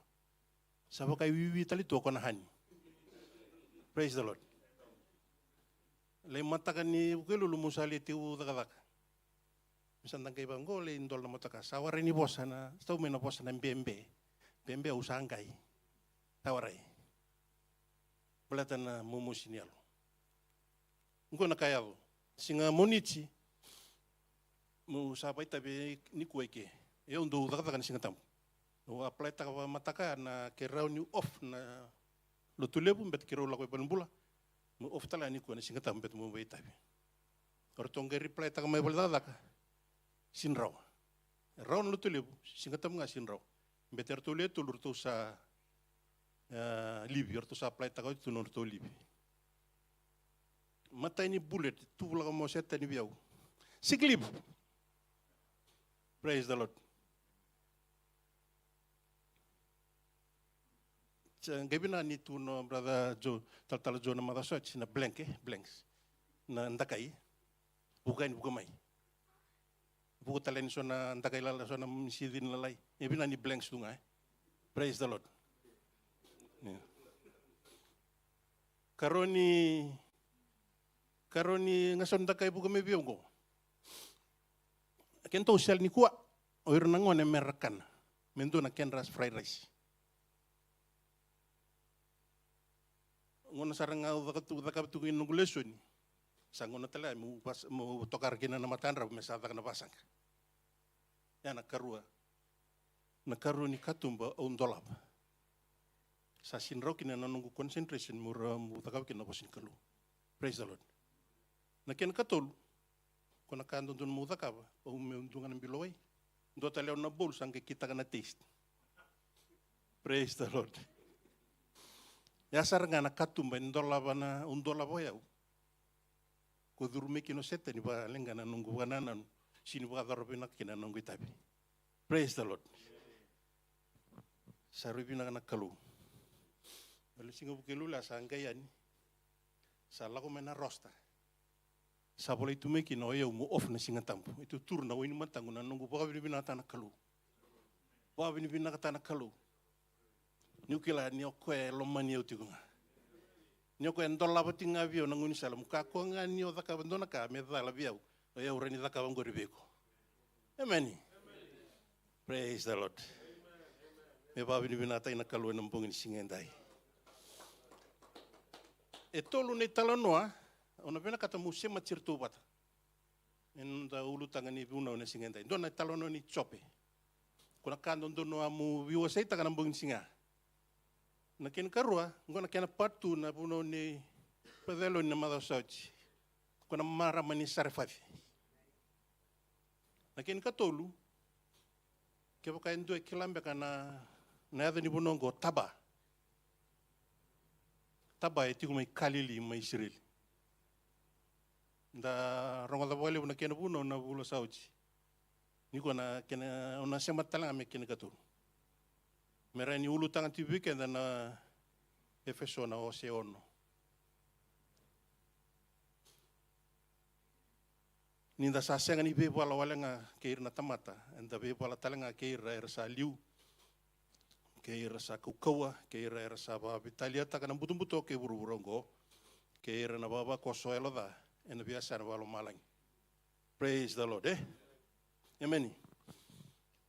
Sa vaka e wiwi tale tu o koya na honey. Praise the Lord. Lai mataka ni Vukelulu meu sa lai tekivu cakacaka. Meu sa da qai vaqo, lai dola na motoka. Sa warai ni vosa na, sa tau mai na vosa na bebe. Bebe au sa qai. Sa warai. Baleta na momosi ni yalo. Oqo na ka e yaco. Siga Moniti, meu sa vakaitavi nikua i ke. Au dau cakacaka na Siga Tabu. Au apply-taka vakamataka na keirau niu off na Lotulevu, beta keirau lako i valenibula. Meu off tale ga nikua na Siga Tabu, beta meu vakaitavi. O ratou qai reply-taka mai vale cakacaka. Sega ni rawa. E rawa na Lotulevu, Siga Tabu ga sega ni rawa. Beta eratou le tolu ratou sa, e, livi, eratou sa apply-taka oti tu na nodratou livi. Matai ni bullet, tuvulaka mai o Setani vei au. Sick leave. Praise the Lord. Sa qai vinaka ni tu na Brother Joe, Talatala Joe na macawa sa oti na blank, e, blanks. Na dakai. Vuka yani, vuka mai. Vuku tale yani so na dakai lalai, so na misidi ni lalai. E vinaka ni blanks tu ga, e. Praise the Lord. Ia. Karua ni, karua ni gasau ni dakai vuka mai vei au qo. Kedatou sele nikua, o ira na gone me ra kana. Me dua na kedra fried rice. Gauna sara ga au caka tu, cakava tu kina noqu lesoni. Sa gauna tale ga meu vas-, meu tokara kina na matadravu me sa caka na vasaqa. Ia na karua. Na karua ni katuba au dolava. Sa sega ni rawa kina na noqu concentration meu ra-, meu cakava kina na vosa ni Kalou. Praise the Lord. Na kena katolu, ko na ka dodonu meu cakava, au meu dua ga na bilo wai. Dua tale au na bowl sa qai kitaka na taste. Praise the Lord. Ia sara ga na katuba e dolava na, au dolava o yau. Ko curu mai kina o Setani vakaleqa na noqu vakanananu, sega ni vakayacora vinaka kina na noqu itavi. Praise the Lord. Sa rui vinaka na Kalou. Na siga Vukelulu sa qai yani. Sa lako mai na roster. Sa volai tu mai kina o yau meu off na Siga Tabu. E tuturu na wai ni mataqu na noqu vakavinavinakataka na Kalou. Vakavinavinakataka na Kalou. Niu kila ni o koya e lomani au tiko ga. Ni o koya e dolava tiko ga vei au na gaunisala. Mo kakua ga ni o cakava dua na ka me cala vei au. O yau rawa ni cakava qori vei iko. Emeni. Praise the Lord. Me vakavinavinakataki na Kalou ena bogi ni siga edai. E tolu na italanoa, au na vinakata meu semati iratou vata. Ena noda ulutaga ni vunau ena siga edai. Dua na italanoa ni Jope. Ko na ka dodonu meu veiwaseitaka na bogi ni siga. Na kena karua, qo na kena part two na vunau nei Brother Eloni na macawa sa oti. Ko na marama ni Sarefati. Na kena katolu, kevaka e dua e kila beka na, na yaca ni vanua oqo, Taba. Taba e tiko mai Kalili, mai Isireli. Da rogoca vakalevu na kena vunau na vula sa oti. Nikua na kena, au na sema tale ga me kena katolu. Me rawa ni ulutaga tiko vei keda na Efeso na wase ono. Ni da sa sega ni veivala wale ga kei ira na tamata, eda veivala tale ga kei ira era sa liu, kei ira sa kaukauwa, kei ira era sa vakavitaliataka na butobuto kei vuravura oqo, kei ira na vavakoso yalo ca ena veiyasana vakalomalagi. Praise the Lord, e? Emeni.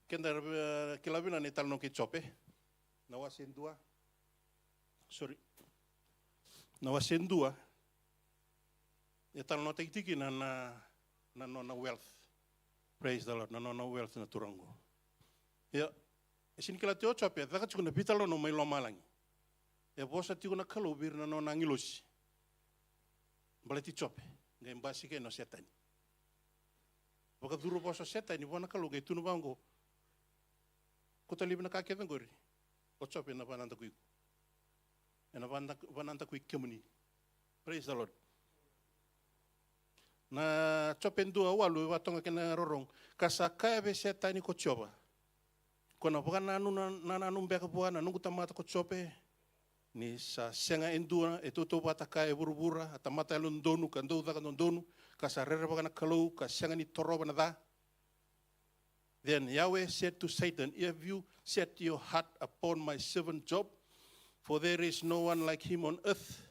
Keda, e, kila vinaka na italanoa kei Jope. Na wase dua. Sorry. Na wase dua. E talanoataki tiko kina na, na, na nona wealth. Praise the Lord. Na nona wealth na turaga oqo. Ia, e sega ni kila tiko o Jope, e caka tiko na veitalanoa mai lomalagi. E vosa tiko na Kalou vei ira na nona agilosi. Baleti Jope, qai basika yani o Setani. Vakacuru vosa o Setani vua na Kalou, qai tukuna vaqo. Kauta laivi na ka kece oqori. O Jope ena vakanadakuya iko. Ena vakanada-, vakanadakuya kemuni. Praise the Lord. Na Jope dua walu e vakatoka kina rorogo. Ka sa kaya vei Setani ko Jiova. Ko na vakananuma, nanuma beka vua na noqu tamata ko Jope. Ni sa sega e dua e tautauvata kaya e vuravura, a tamata yalododonu, ka dau caka dodonu, ka sa rerevaka na Kalou, ka sega ni torova na ca. Then Yahweh said to Satan, "Have you set your heart upon my servant Job? For there is no one like him on earth,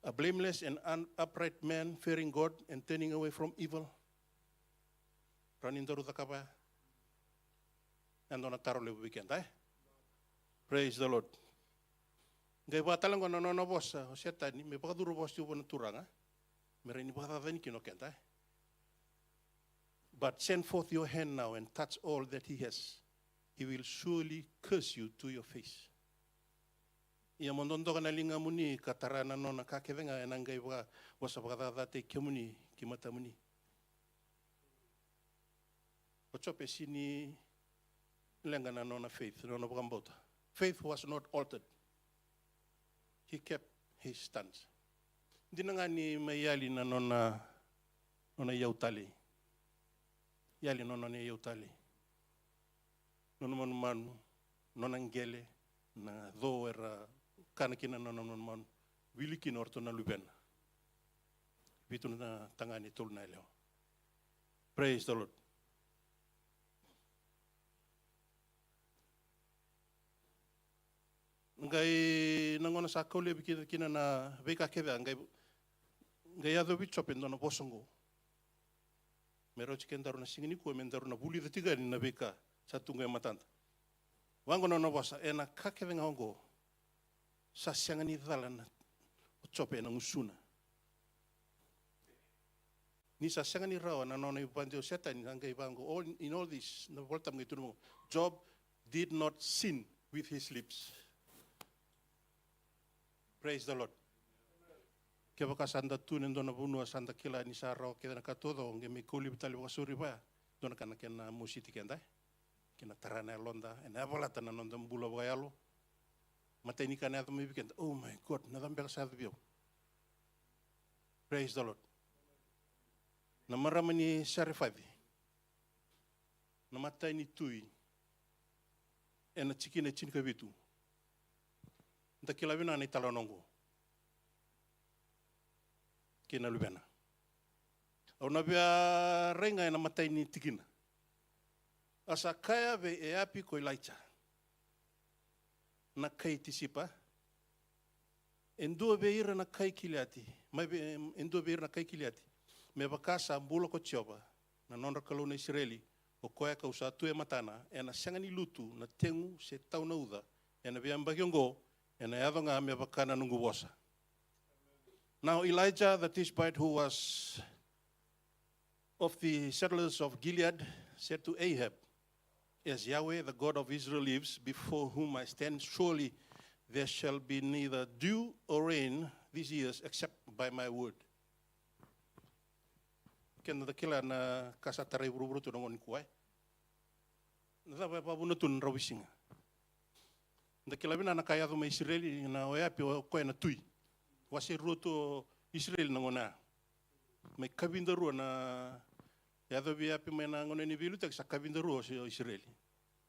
a blameless and an upright man, fearing God and turning away from evil." Rawa ni daru cakava ya? E dua na taro levu vei keda, e? Praise the Lord. Qai vaka tale qo na nona vosa o Setani, me vakacuru vosa tiko vua na Turaga, me rawa ni vakacacani kina o keda, e? "But send forth your hand now and touch all that he has. He will surely curse you to your face." Ia mo dodoka na ligamuni ka tara na nona ka kece ga, ena qai vaka, vosa vakacacataki kemuni ki matamuni. O Jope e sega ni leqa na nona faith, na nona vakabauta. Faith was not altered. He kept his stance. Dina ga ni mai yali na nona, nona iyau talei. Yali na nona iyau talei. Nona manumanu, nona qele, na co era kana kina na nona manumanu. Wili kina o ratou na luvena. Vitu na tagane, tolu na yalewa. Praise the Lord. Qai na gauna sa kau laivi kina, kina na veika kece a qai, qai yacovi Jope e dua na vosa oqo. Me rauti kedaru na siga nikua me daru na vulica tiko yani na veika sa tu qo e matada. Vaqo na nona vosa, ena ka kece ga oqo sa sega ni cala na, o Jope ena gusuna. Ni sa sega ni rawa na nona ivadi o Setani, na qai vaqo, all, in all this, na Volatabu qai tukuna vaqo, Job did not sin with his lips. Praise the Lord. Kevaka sa da tu ena dua na vanua sa da kila ni sa rawa kece na ka taucoko, qai mai kaulivi tale vakasauri vaya, dua na ka na kena mositi keda, e kena tara na yaloda, ena yavalata na noda bula vakayalo. Matai ni ka na yaco mai vei keda, oh my God, na cava beka sa yaco vei au? Praise the Lord. Na marama ni Sarefaci, na matai ni tui, ena tikina e tinikavitu. Da kila vinaka na italanoa oqo kei na luvena. Au na via rai ga ena matai ni tikina. A sa kaya vei Eapi ko Ilaija na kai Tisipa, e dua vei ira na kai Kiliati, mai vei, e dua vei ira na kai Kiliati, me vaka sa bula ko Jiova, na nodra Kalou na Isireli, o koya ka'u sa tu e matana, ena sega ni lutu na tegu se tau na uca ena veiyabaki oqo, ena yaco ga me vaka na noqu vosa. Now Elijah the Tishbite, who was of the settlers of Gilead, said to Ahab, as Yahweh, the God of Israel, lives, before whom I stand, surely there shall be neither dew or rain these years except by my word. Keda da kila na ka sa tarai vuravura tu na gauna nikua, e. Na cava e vakavuna tu na dravuisiga? Da kila vinaka na ka yaco mai Isireli, na o Eapi o koya na tui. Wase rua tu o Isireli na gauna ya. Mai kavidarua na, yacovi Eapi mai na gauna ni veiliutaki, sa kavidarua o Isireli.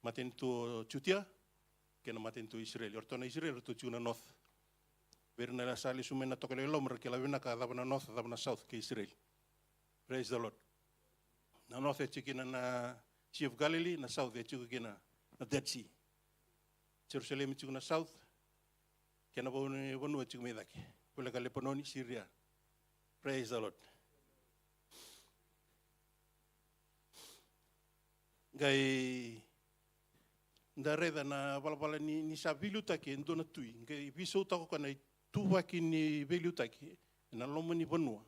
Matanitu o Jutia kei na matanitu o Isireli. O ratou na Isireli, ratou tiko na north. Vei ira na sa lesu mai na tokalau e loma, ra kila vinaka cava na north, cava na south kei Isireli. Praise the Lord. Na north e tiko kina na Sea of Galilee, na south e tiko kina na Dead Sea. Jerusalem e tiko na south, kei na vanua, vanua e tiko mai cake. Voleka Lepanoni, Syria. Praise the Lord. Qai da raica na valavala ni, ni sa veiliutaki e dua na tui, qai veisautaka o koya na ituvaki ni veiliutaki ena loma ni vanua.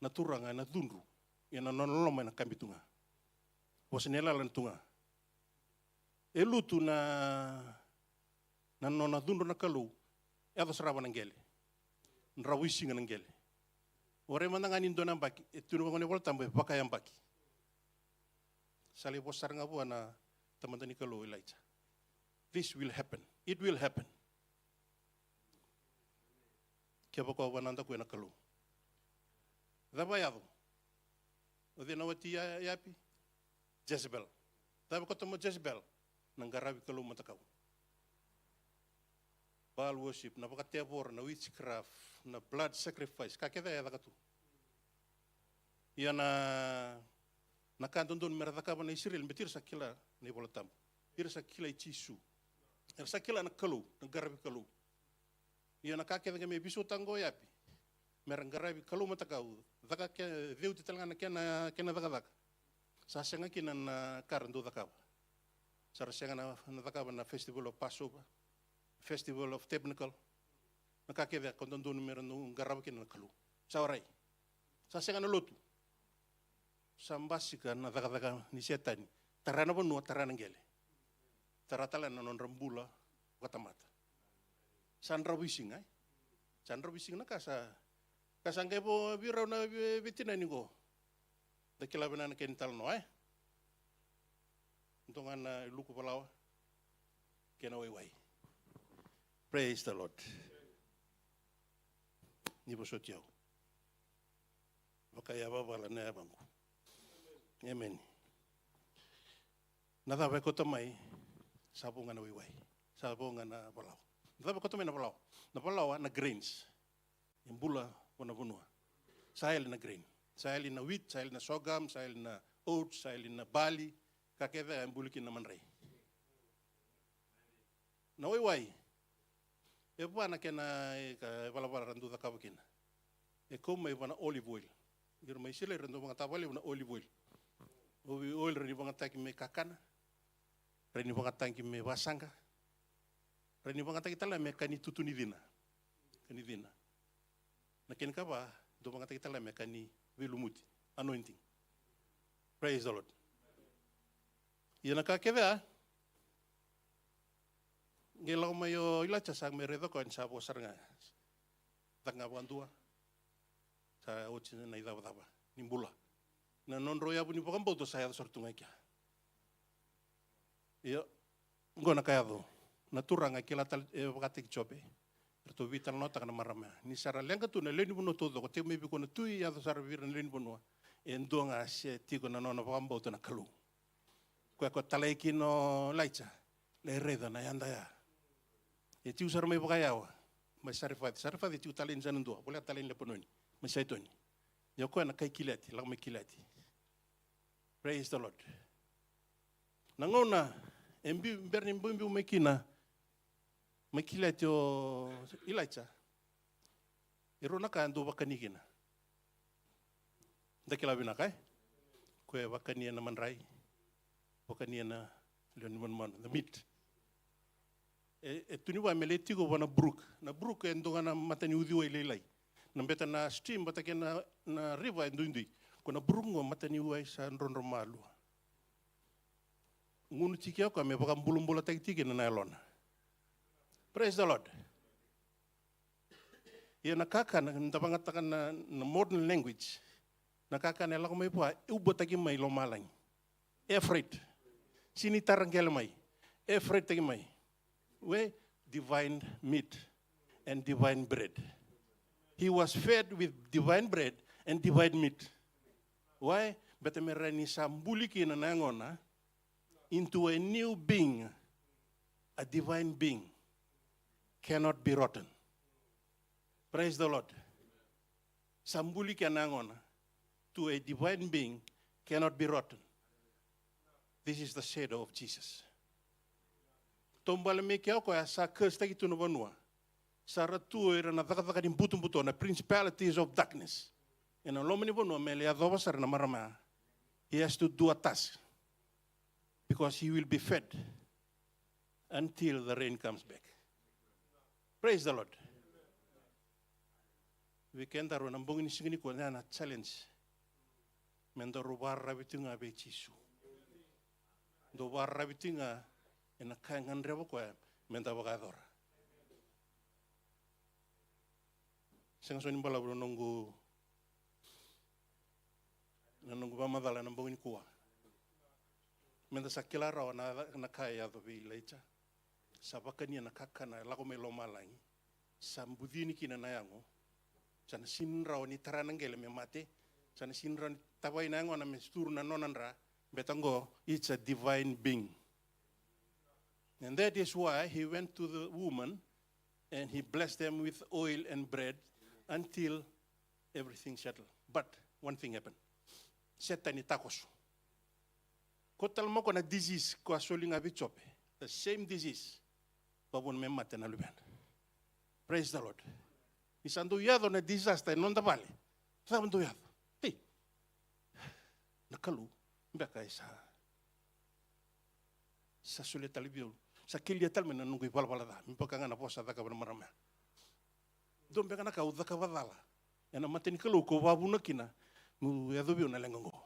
Na Turaga ena cudru, ia na nona loloma ena kabi tu ga. Vosa ni yalayala ena tu ga. E lutu na, na nona cudru na Kalou, e yaco sara vua na qele. Dravuisiga na qele. Warai mada ga ni dua na yabaki, e tukuna vaqo na iVolatabu e vakayabaki. Sa lai vosa sara ga vua na tamata ni Kalou Elijah. This will happen. It will happen. Kevaka o vakanadakuya na Kalou. Cava e yaco? O cei na wati Eapi? Jezebel. Cava e koto mai o Jezebel? Na qaravi kalou matakau. Baal worship, na vakatevoro, na witchcraft, na blood sacrifice, ka kece e caka tu. Ia na, na ka dodonu mera cakava na Isireli, baleta ira sa kila na iVolatabu. Ira sa kila i Jisu. Era sa kila na Kalou, na qaravi kalou. Ia na ka kece ga me veisautaka qo o Eapi, mera qaravi kalou matakau, caka ke, ceuti tale ga na kena, kena cakacaka. Sa sega kina na ka ra dau cakava. Sa ra sega na, na cakava na festival of Passover, festival of tabernacle. Na ka kece ka dodonu mera dau qarava kina na Kalou. Sa warai. Sa sega na lotu. Sa basika na cakacaka ni Setani. Tara na vanua, tara na qele. Tara tale na nodra bula vakatamata. Sa dravuisiga, e? Sa dravuisiga na ka sa, ka sa qai vo vei rau na vei, veitinani qo. Da kila vinaka na kena italanoa, e? Dua ga na iluku valawa kei na waiwai. Praise the Lord. Ni vosoti au. Vakayavavala na yavaqu. Emeni. Na cava e koto mai? Sa vo ga na waiwai. Sa vo ga na valawa. Na cava e koto mai? Na valawa. Na valawa na grains. E bula vua na vanua. Sa yali na grain. Sa yali na wheat, sa yali na sorghum, sa yali na oats, sa yali na barley. Ka kece e buli kina na madrai. Na waiwai, E va na kena, e, ka, e valavala ra dau cakava kina. E kau mai va na olive oil. Ira mai Isireli ra dau vagataka vakalevu na olive oil. Olive oil rawa ni vagataki me kakana. Rawa ni vagataki me vasaqa. Rawa ni vagataki tale me ka ni tutu ni cina. Ka ni cina. Na kena ikava, dau vagataki tale me ka ni veilumuti. Anointing. Praise the Lord. Ia na ka kece a, qai lako mai o Ilaija sa mai raica koya ni sa vo sara ga. Caka ga vakadua. Sa oti na icavacava ni bula. Na nodrau yavu ni vakabauta sa yaco sara tu ga i kea. Io, qo na ka yaco. Na Turaga e kila tale, e vakataki Jope. Eratou veitalanoataka na marama ya. Ni sa ra leqa tu na lewe ni vanua taucoko, tekivu mai vei koya na tui, yaco sara vei ira na lewe ni vanua. E dua ga se tiko na nona vakabauta na Kalou. Koya ko talai kina o Ilaija. Lai raica na yada ya. E tiko sara mai vakayawa. Mai Sarefati. Sarefati e tiko tale ni sa na dua. Voleka tale ni Lepanoni. Mai Saitoni. Ia o koya na kai Kiliati. Lako mai Kiliati. Praise the Lord. Na gauna e biu, bera ni biubiu mai kina, mai Kiliati o Ilaija. E rua na ka e dau vakani kina. Da kila vinaka, e? Koya e vakania na madrai, vakania na lewe ni manumanu, the meat. E, e tukuni vua me lai tiko vua na brook. Na brook e dua ga na mata ni uciwai lailai. Na beta na stream vata kei na, na river e duidui. Ko na brook qo mata ni wai sa drodro malua. Gunu tiko o koya me vakabulabulataki tiko kina na yalona. Praise the Lord. Ia na kakana, da vagataka na, na modern language. Na kakana e lako mai vua, e ubataki mai lomalagi. Air freight. Sega ni tara qele mai. Air freight taki mai. We, divine meat and divine bread. He was fed with divine bread and divine meat. Why? Beta me rawa ni sa buli kina na yagona into a new being, a divine being cannot be rotten. Praise the Lord. Sa buli kina na yagona to a divine being cannot be rotten. This is the shadow of Jesus. Taubale mai kea o koya sa curse-taki tu na vanua. Sa ra tu o ira na cakacaka ni butobuto, na principalities of darkness. Ena loma ni vanua me lai yacova sara na marama ya. He has to do a task. Because he will be fed until the rain comes back. Praise the Lord. Vei kedaru ena bogi ni siga nikua, na, na challenge. Me daru vakararavi tiko ga vei Jisu. Dau vakararavi tiko ga ena ka e gadreva o koya me da vakayacora. Sega soti ni balavu na noqu, na noqu vakamacala ena bogi nikua. Me da sa kila rawa na, na ka e yaco vei Ilaija. Sa vakania na kakana e lako mai lomalagi. Sa bucini kina na yago. Sa na sega ni rawa ni tara na qele me mate. Sa na sega ni rawa ni tavai na yagona me suturu na nona dra. Beta qo, it's a divine being. And that is why he went to the woman and he blessed them with oil and bread until everything settled. But one thing happened. Setani takoso. Ko tale mai ko na disease ko a soli ga vei Jope. The same disease. Vavuna me mate na luvena. Praise the Lord. Ni sa dau yaco na disaster e noda vale. Cava dau yaco? Ei. Na Kalou. Beka e sa, sa solia tale vei au. Sa kelia tale mai na noqu ivalavala ca. Me vaka ga na vosa cakava na marama ya. Dua beka na ka au cakava cala ena mata ni Kalou ko vavuna kina meu yacovi au na leqa oqo.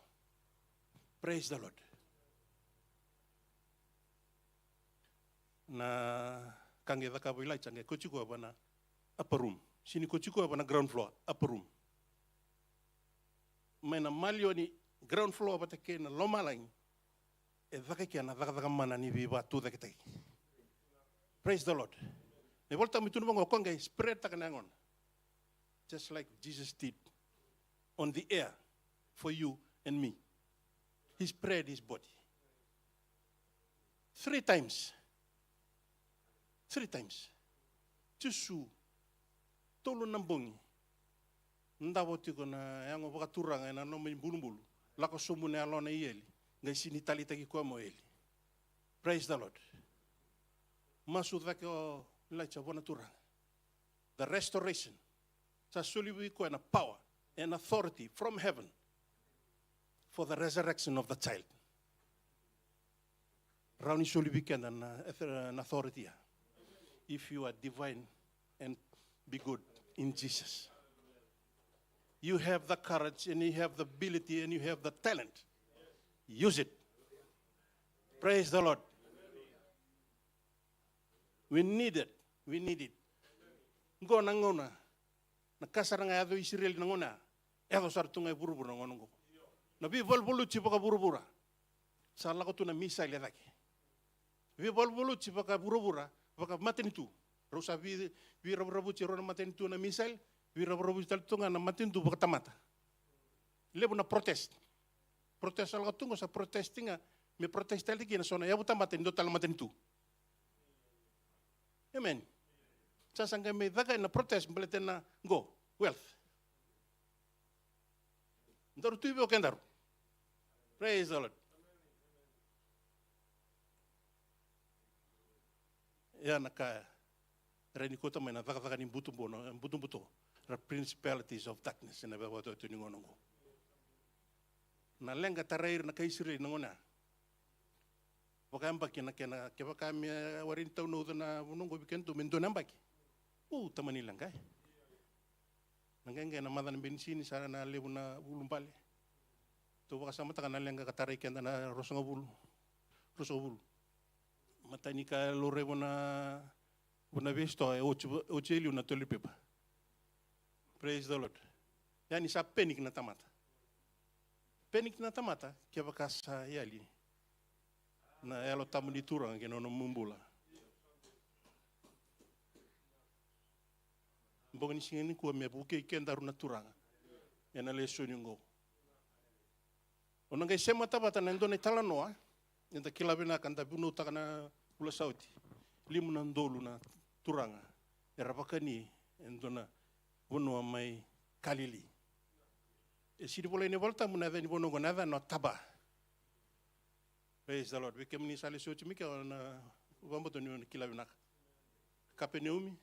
Praise the Lord. Na ka qai cakava o Ilaija qai kauti koya vua na upper room. Sega ni kauti koya vua na ground floor, upper room. Mai na maliwa ni ground floor vata kei na lomalagi. E caka kina na cakacaka mana ni veivatucaketaki. Praise the Lord. Na iVola Tabu e tukuna vaqo, o koya qai spread taka na yagona. Just like Jesus did on the air for you and me. He spread his body. Three times. Three times. Jisu, tolu na bogi. Davo tiko na yago vakaturaga ena loma ni bulubulu. Lako sobu na yalona i eli. Qai sega ni taleitaki koya mai o eli. Praise the Lord. Masu cake o Ilaija vua na Turaga. The restoration. Sa soli vei koya na power and authority from heaven for the resurrection of the child. Rawa ni soli vei keda na, na authority ya. If you are divine and be good in Jesus. You have the courage and you have the ability and you have the talent. Use it. Praise the Lord. We need it. We need it. Qo na gauna. Na ka sara ga e yaco i Isireli na gauna ya, e yaco sara tu ga e vuravura na gauna qo. Na veivaluvaluti vakavuravura. Sa lako tu na misaile e cake. Veivaluvaluti vakavuravura, vakamatanitu. Rau sa vei, veiravuravutaki e rua na matanitu na misaile, veiravuravutaki tale tu ga na matanitu vakatamata. Levu na protest. Protest sa lako tu qo sa protest ga, me protest tale kina so na yavu tamata ni dua tale na matanitu. Amen. Sa sa qai mai caka na protest baleta na qo, wealth. Daru tu vei o kedaru. Praise the Lord. Ia na ka, era ni kauta mai na cakacaka ni butobuto, butobuto, ra principalities of darkness, ena veivakarau ni gauna qo. Na leqa tarai ira na kai Isireli na gauna ya. Vakayabaki na kena, kevaka me warai ni taunauca na vanua qo vei kena tu me dua na yabaki. U, tamani leqa e. Na qeqe na maca na benisini sa na levu na vulu bale. Tou vakasamataka na leqa ka tarai keda na ruasagavulu. Ruasagavulu. Matani ka laurai vua na, vua na veisitoa, e oti, oti e liu na toilet paper. Praise the Lord. Ia ni sa panic na tamata. Panic na tamata, kevaka sa yali na Yalo Tabu ni Turaga kei na nona bula. Bogi ni siga nikua me vukei kedaru na Turaga ena lesoni oqo. O na qai semata vata na dua na italanoa eda kila vinaka, da vunautaka na vula sa oti. Lima na udolu na turaga era vakani e dua na vanua mai Kalili. E sini volai ena iVolatabu na yaca ni vanua oqo, na yacana o Taba. Praise the Lord. Vei kemuni sa lesu oti mai ke, o na vakabauta ni o na kila vinaka. Kapeneumi,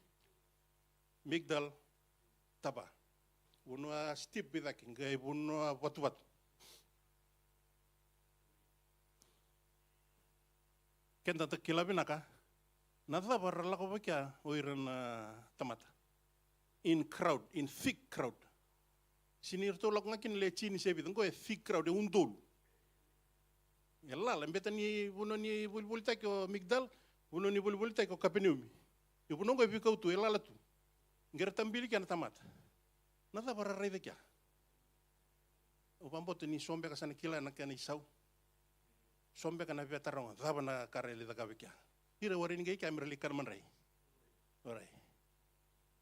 Migdal, Taba. Vanua steep i cake, qai vanua vatuvatu. Keda da kila vinaka na cava ra lako vaka o ira na tamata. In crowd, in thick crowd. Sini ratou lako ga kina le tini se vica, qo e thick crowd, e udolu. E lala, e beta ni vanua ni volivolitaki o Migdal, vanua ni volivolitaki o Kapeneumi. E vanua qo e veikau tu, e lala tu. Qai ra tabili kea na tamata. Na cava ra raica kea? Au vakabauta ni so beka sa na kila na kena isau. So beka na veitaroga, cava na ka ra lai cakava kea? Ira warai ni qai kea me ra lai kana madrai. Orait.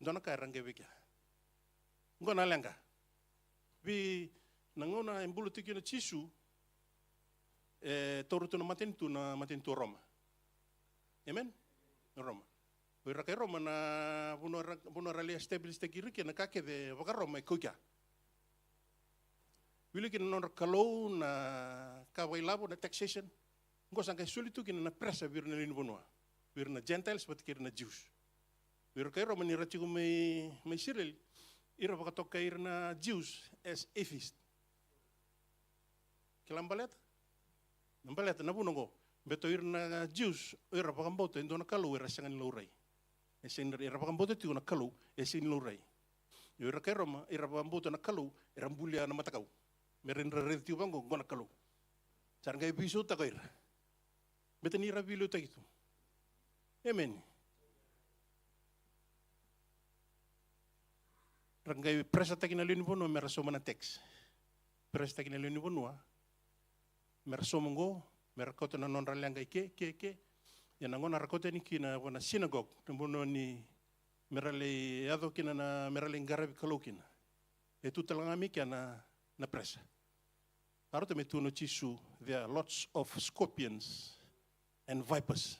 Dua na ka era qai vei kea. Qo na leqa. Vei na gauna e bula tiko kina o Jisu, e taura tu na matanitu, na matanitu o Roma. Amen? Roma. O ira kai Roma na vanua ra, vanua ra lai establish taki ira kina, na ka kece vaka-Roma e kau kea. Wili kina na nodra kalou na ka vakailavo, na taxation. Qo sa qai soli tu kina na pressure vei ira na lewe ni vanua, vei ira na Gentiles vata kei ira na Jews. Vei ira kai Roma ni ra tiko mai, mai Isireli, ira vakatokai ira na Jews as atheist. Kila baleta? Na baleta na vuna qo, beta o ira na Jews, o ira vakabauta e dua na Kalou era sega ni laurai. E sega ni, era vakabauta tiko na Kalou e sega ni laurai. Ia o ira kai Roma, ira vakabauta na Kalou era bulia na matakau. Me ra dra raica tiko vaqo, qo na Kalou. Sa ra qai veisautaka o ira. Beta ni ra veiliutaki tu. Amen. Ra qai pressure taki na lewe ni vanua me ra sauma na tax. Pressure taki na lewe ni vanua me ra sauma qo, me ra kauta na nodra leqa i ke, ke, ke. Ia na gauna ra kauta yani kina vua na synagogue, na vanua ni me ra lai yaco kina na, me ra lai qaravi Kalou kina. E tu tale ga mai kea na, na pressure. A rauta me tukuna o Jisu, there are lots of scorpions and vipers.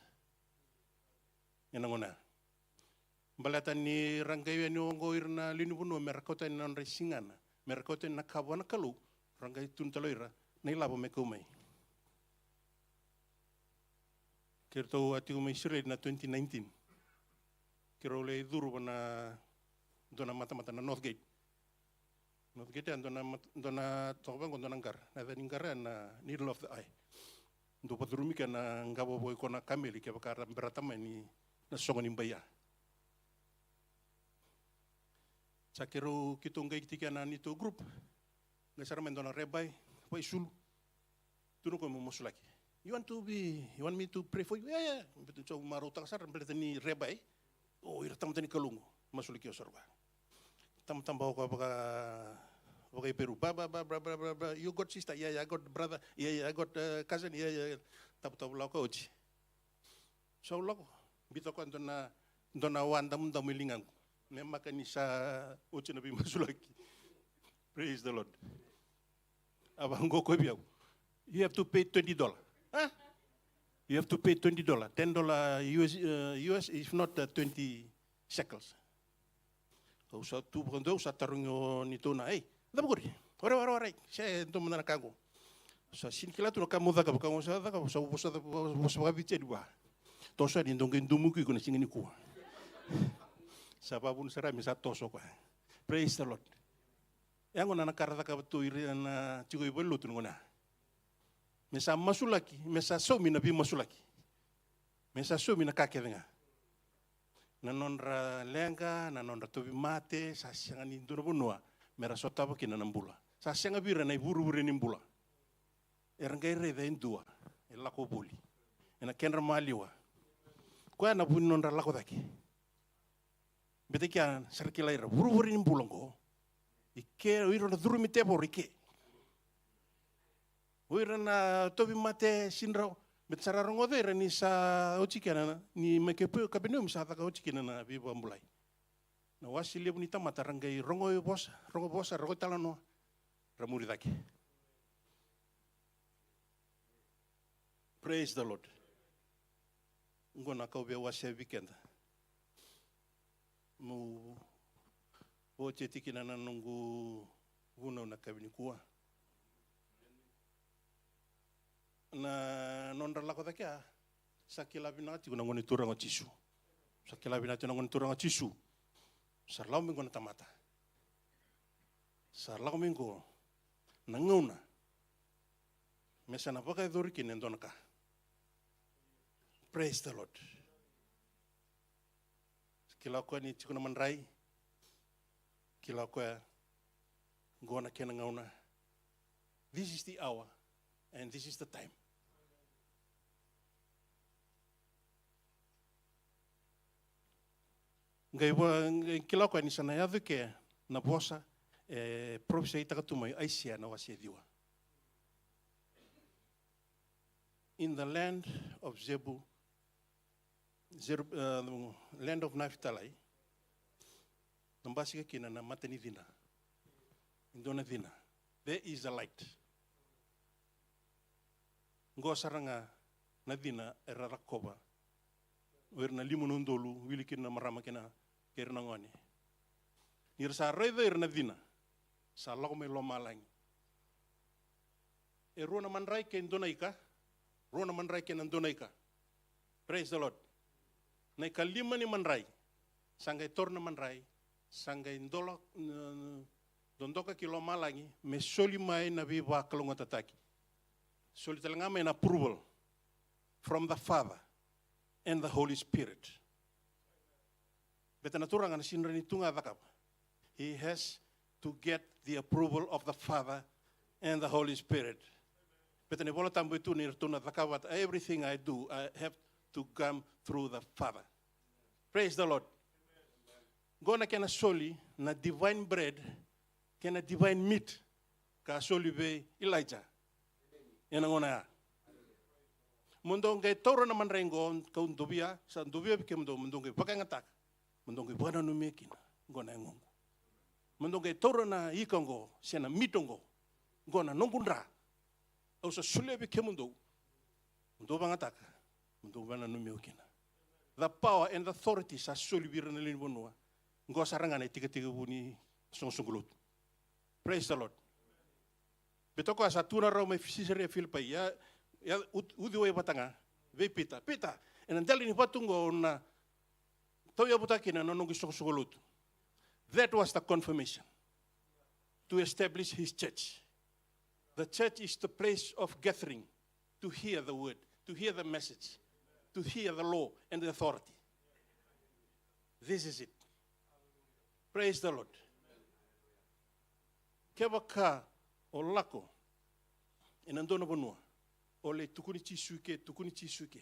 Ena gauna ya. Baleta ni ra qai yani oqo ira na lewe ni vanua me ra kauta yani na nodra isigana, me ra kauta yani na ka vua na Kalou, ra qai tukuna tale o ira na ilavo me kau mai. Keiratou a tiko mai Isireli na twenty nineteen. Keirau lai curu vua na Dua na matamata na North Gate. North Gate ya dua na mat-, dua na toka vaqo, dua na qara. Na yaca ni qara ya na Needle of the Eye. Dua vacurumi kina na qavo vako iko na kameli kevaka ra berata mai ni na sogo ni bai ya. Sa keirau keitou qai tiko na neitou group. Qai sara mai dua na rebai, vaisulu. Tukuna o koya mo masulaki. You want to be, you want me to pray for you? Yeah, yeah. Baleta sa marautaka sara baleta ni rebai. O ira tamata ni Kalou qo. Masulaki au sara vaka. Tabataba o koya vaka, vaka Iperu. Ba, ba, ba, ba, ba, ba, ba. You got sister? Yeah, yeah, I got brother. Yeah, yeah, I got, uh, cousin. Yeah, yeah, yeah. Tabataba lako oti. Sa u lako, biuta o koya dua na, dua na wa damudamu e ligaqu. Me maka ni sa oti na veimasulaki. Praise the Lord. A vaqo o koya vei au. You have to pay twenty dollar. Huh? You have to pay twenty dollar. Ten dollar U S, uh, U S, if not, uh, twenty shekels. Au sa tu vakadua, au sa tarogi o neitou na, "Ei, cava qori? Warai, warai, warai. Se dua mada na ka qo." Sa sini kila tu na ka meu cakava, ka qo sa cakava, sa vosa, vosa vakaviti yani vua. Toso yani, dou qai dumuqu iko na siga nikua. Sa vavuna sara me sa toso o koya. Praise the Lord. Ya gona na ka ra cakava tu ira na tiko i valenilotu na gauna ya. Me sa masulaki, me sa saumi na veimasulaki. Me sa saumi na ka kece ga. Na nodra leqa, na nodra tauvimate, sa sega ni dua na vanua me ra sotava kina na bula. Sa sega vei ira na ivurevure ni bula. Era qai raica e dua e lako voli ena kedra maliwa. Koya na vu ni nodra lako cake. Baleta i kea sa ra kila ira vurevure ni bula oqo. I ke, o ira na curumi tevoro i ke. O ira na tauvimate, sega ni rawa. Baleta sa ra rogoca ira ni sa oti kina na, ni mai Kape-, Kapenaume sa caka oti kina na veivakabulai. Na wase levu ni tamata ra qai rogo vosa, rogo vosa, rogo talanoa, ra muri cake. Praise the Lord. Oqo na ka au via wasea vei keda. Meu oti e tiko kina na noqu vunau na yakavi nikua. Na nodra lako cake ya, sa kila vinaka tiko na Gone Turaga o Jisu. Sa kila vinaka tiko na Gone Turaga o Jisu. Sa lako mai qo na tamata. Sa lako mai qo na gauna me sa na vakayacori kina e dua na ka. Praise the Lord. Kila o koya ni tiko na madrai. Kila o koya qo na kena gauna. This is the hour and this is the time. Qai vo-, qai kila o koya ni sa na yaco ke na vosa e parofisaitaka tu mai Aisea na wase e ciwa. In the land of Zebu, Zeru-, uh, land of Naphtali, na basika kina na mata ni cina. E dua na cina. There is a light. Qo sara ga na cina era lakova o ira na lima na udolu, wili kina na marama kei na, kei ira na gone. Ni ra sa raica ira na cina, sa lako mai lomalagi. E rua na madrai kei dua na ika. Rua na madrai kei na dua na ika. Praise the Lord. Na ikalima ni madrai sa qai taura na madrai, sa qai dola, n-, dodoka ki lomalagi me soli mai na veivakalougatataki. Soli tale ga mai na approval from the Father and the Holy Spirit. Baleta na Turaga na sega ni tu ga cakava. He has to get the approval of the Father and the Holy Spirit. Baleta na iVola Tabu e tu ni ratou na cakava, everything I do, I have to come through the Father. Praise the Lord. Qo na kena soli na divine bread kei na divine meat ka soli vei Elijah ena gauna ya. Mo dou qai taura na madrai qo, kau dovia, sa dovia vei kemudou, mo dou qai vakayagataka, mo dou qai vakananumi kina. Qo na yagoqu. Mo dou qai taura na ika qo se na meat qo. Qo na noqu dra. Au sa solia vei kemudou. Mo dou vakayagataka, mo dou vakananumi au kina. The power and the authority sa soli vei ira na lewe ni vanua. Qo sara ga na itekitekivu ni soqosoqo lotu. Praise the Lord. Baleta o koya sa tukuna rawa mai Sisaria Filipai, ia, ia, ut-, uciwai vata ga vei Pita. Pita, ena dela ni vatu qo au na tauyavutaka kina na noqu isoqosoqo lotu. That was the confirmation to establish his church. The church is the place of gathering to hear the word, to hear the message, to hear the law and the authority. This is it. Praise the Lord. Kevaka o lako ena dua na vanua, o lai tukuni Jisu ke, tukuni Jisu ke.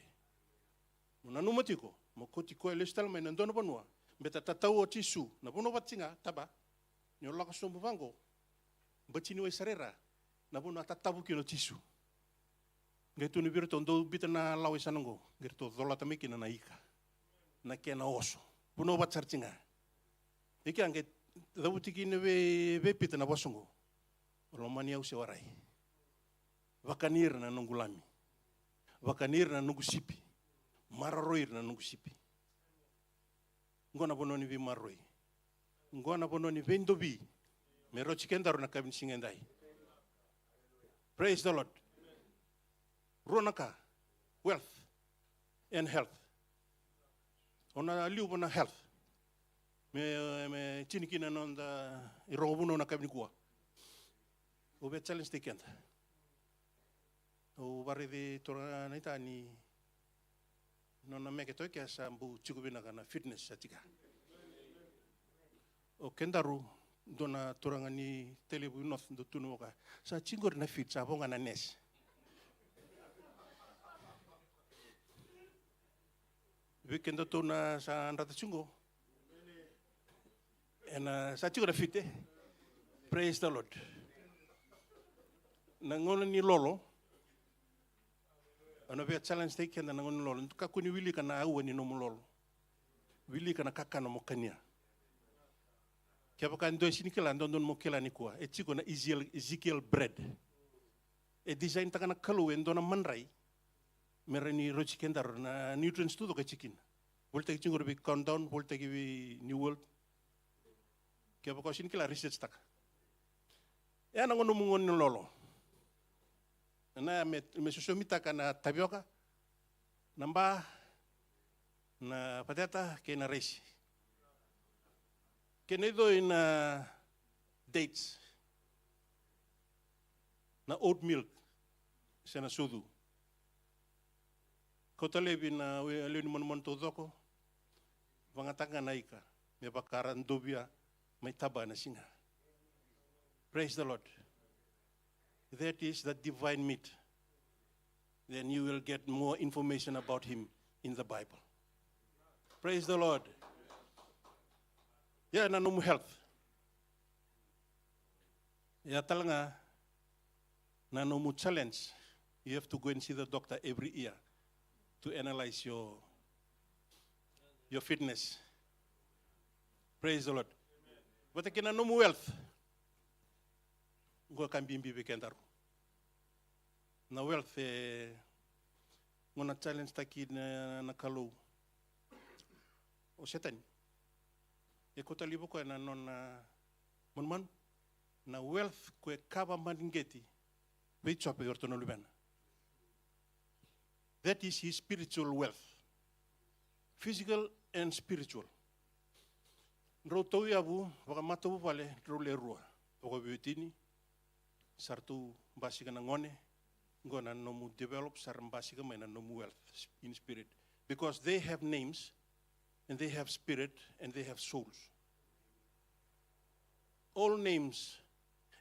Mo nanuma tiko, mo kauti koya lesu tale mai na dua na vanua, beta tatau o Jisu, na vanua vata tiko ga, taba, ni o lako sobu vaqo, Batiniwai sara i ra, na vanua a tatavu kina o Jisu. Qai tukuna vei iratou, dou biuta na lawa i sana qo, qai ratou colata mai kina na ika, na kena oso. Vanua vata sara tiko ga. I kea qai cavuti kina vei, vei Pita na vosa qo. O lomani au se warai. Vakani ira na noqu lami. Vakani ira na noqu sipi. Maroroi ira na noqu sipi. Qo na vanua ni veimaroroi. Qo na vanua ni veidovi. Me rauti kedaru na yakavi ni siga edai. Praise the Lord. Rua na ka. Wealth and health. O na liu vua na health. Me, me tini kina na noda irogo vunau na yakavi nikua. Au via challenge-taki keda. Au varaici turaga na ita ni nona meke toka sa bau tiko vinaka na fitness sa tiko. O kedaru dua na turaga ni Tailevu North dau tukuna vaka, sa tiko qori na fit, sa vo ga na nurse. Vei kedatou na sa drata tiko qo. Ena sa tiko na fit, e? Praise the Lord. Na gauna ni lolo. Au na via challenge-taki keda na gauna ni lolo. Kakua ni wilika na aua ni nomu lolo. Wilika na kakana mo kania. Kevaka e dua e sini kila, dodonu mo kila nikua. E tiko na Ezekiel, Ezekiel bread. E design-taka na Kalou e dua na madrai. Me rawa ni rauti kedaru na nutrients tu toka e tiko kina. Volitaki tiko qori vei Countdown, volitaki vei New World. Kevaka o sini kila, research-taka. E a na gauna nomu gauna ni lolo. Na me, me sosomitaka na tavioka, na ba, na pateta kei na raisi. Kei na icoi na dates. Na oat milk se na sucu. Kauta laivi na lewe ni manumanu taucoko. Vagataka ga na ika me vaka ra dovia mai taba na siga. Praise the Lord. That is the divine meat. Then you will get more information about him in the Bible. Praise the Lord. Ia na nomu health. Ia tale ga na nomu challenge. You have to go and see the doctor every year to analyze your, your fitness. Praise the Lord. Vata kei na nomu wealth. Qo ka bibi vei kedaru. Na wealth e, qo na challenge-taki na, na Kalou. O Setani. E kauta laivi o koya na nona manumanu. Na wealth ko e kava maqiqeti vei Jope kei iratou na luvena. That is his spiritual wealth. Physical and spiritual. Drau tauyavu vakamatavuvale, drau le rua. Vakaveiwatini, sa ratou basika na gone, qo na nomu develop, sa ra basika mai na nomu wealth in spirit. Because they have names, and they have spirit, and they have souls. All names,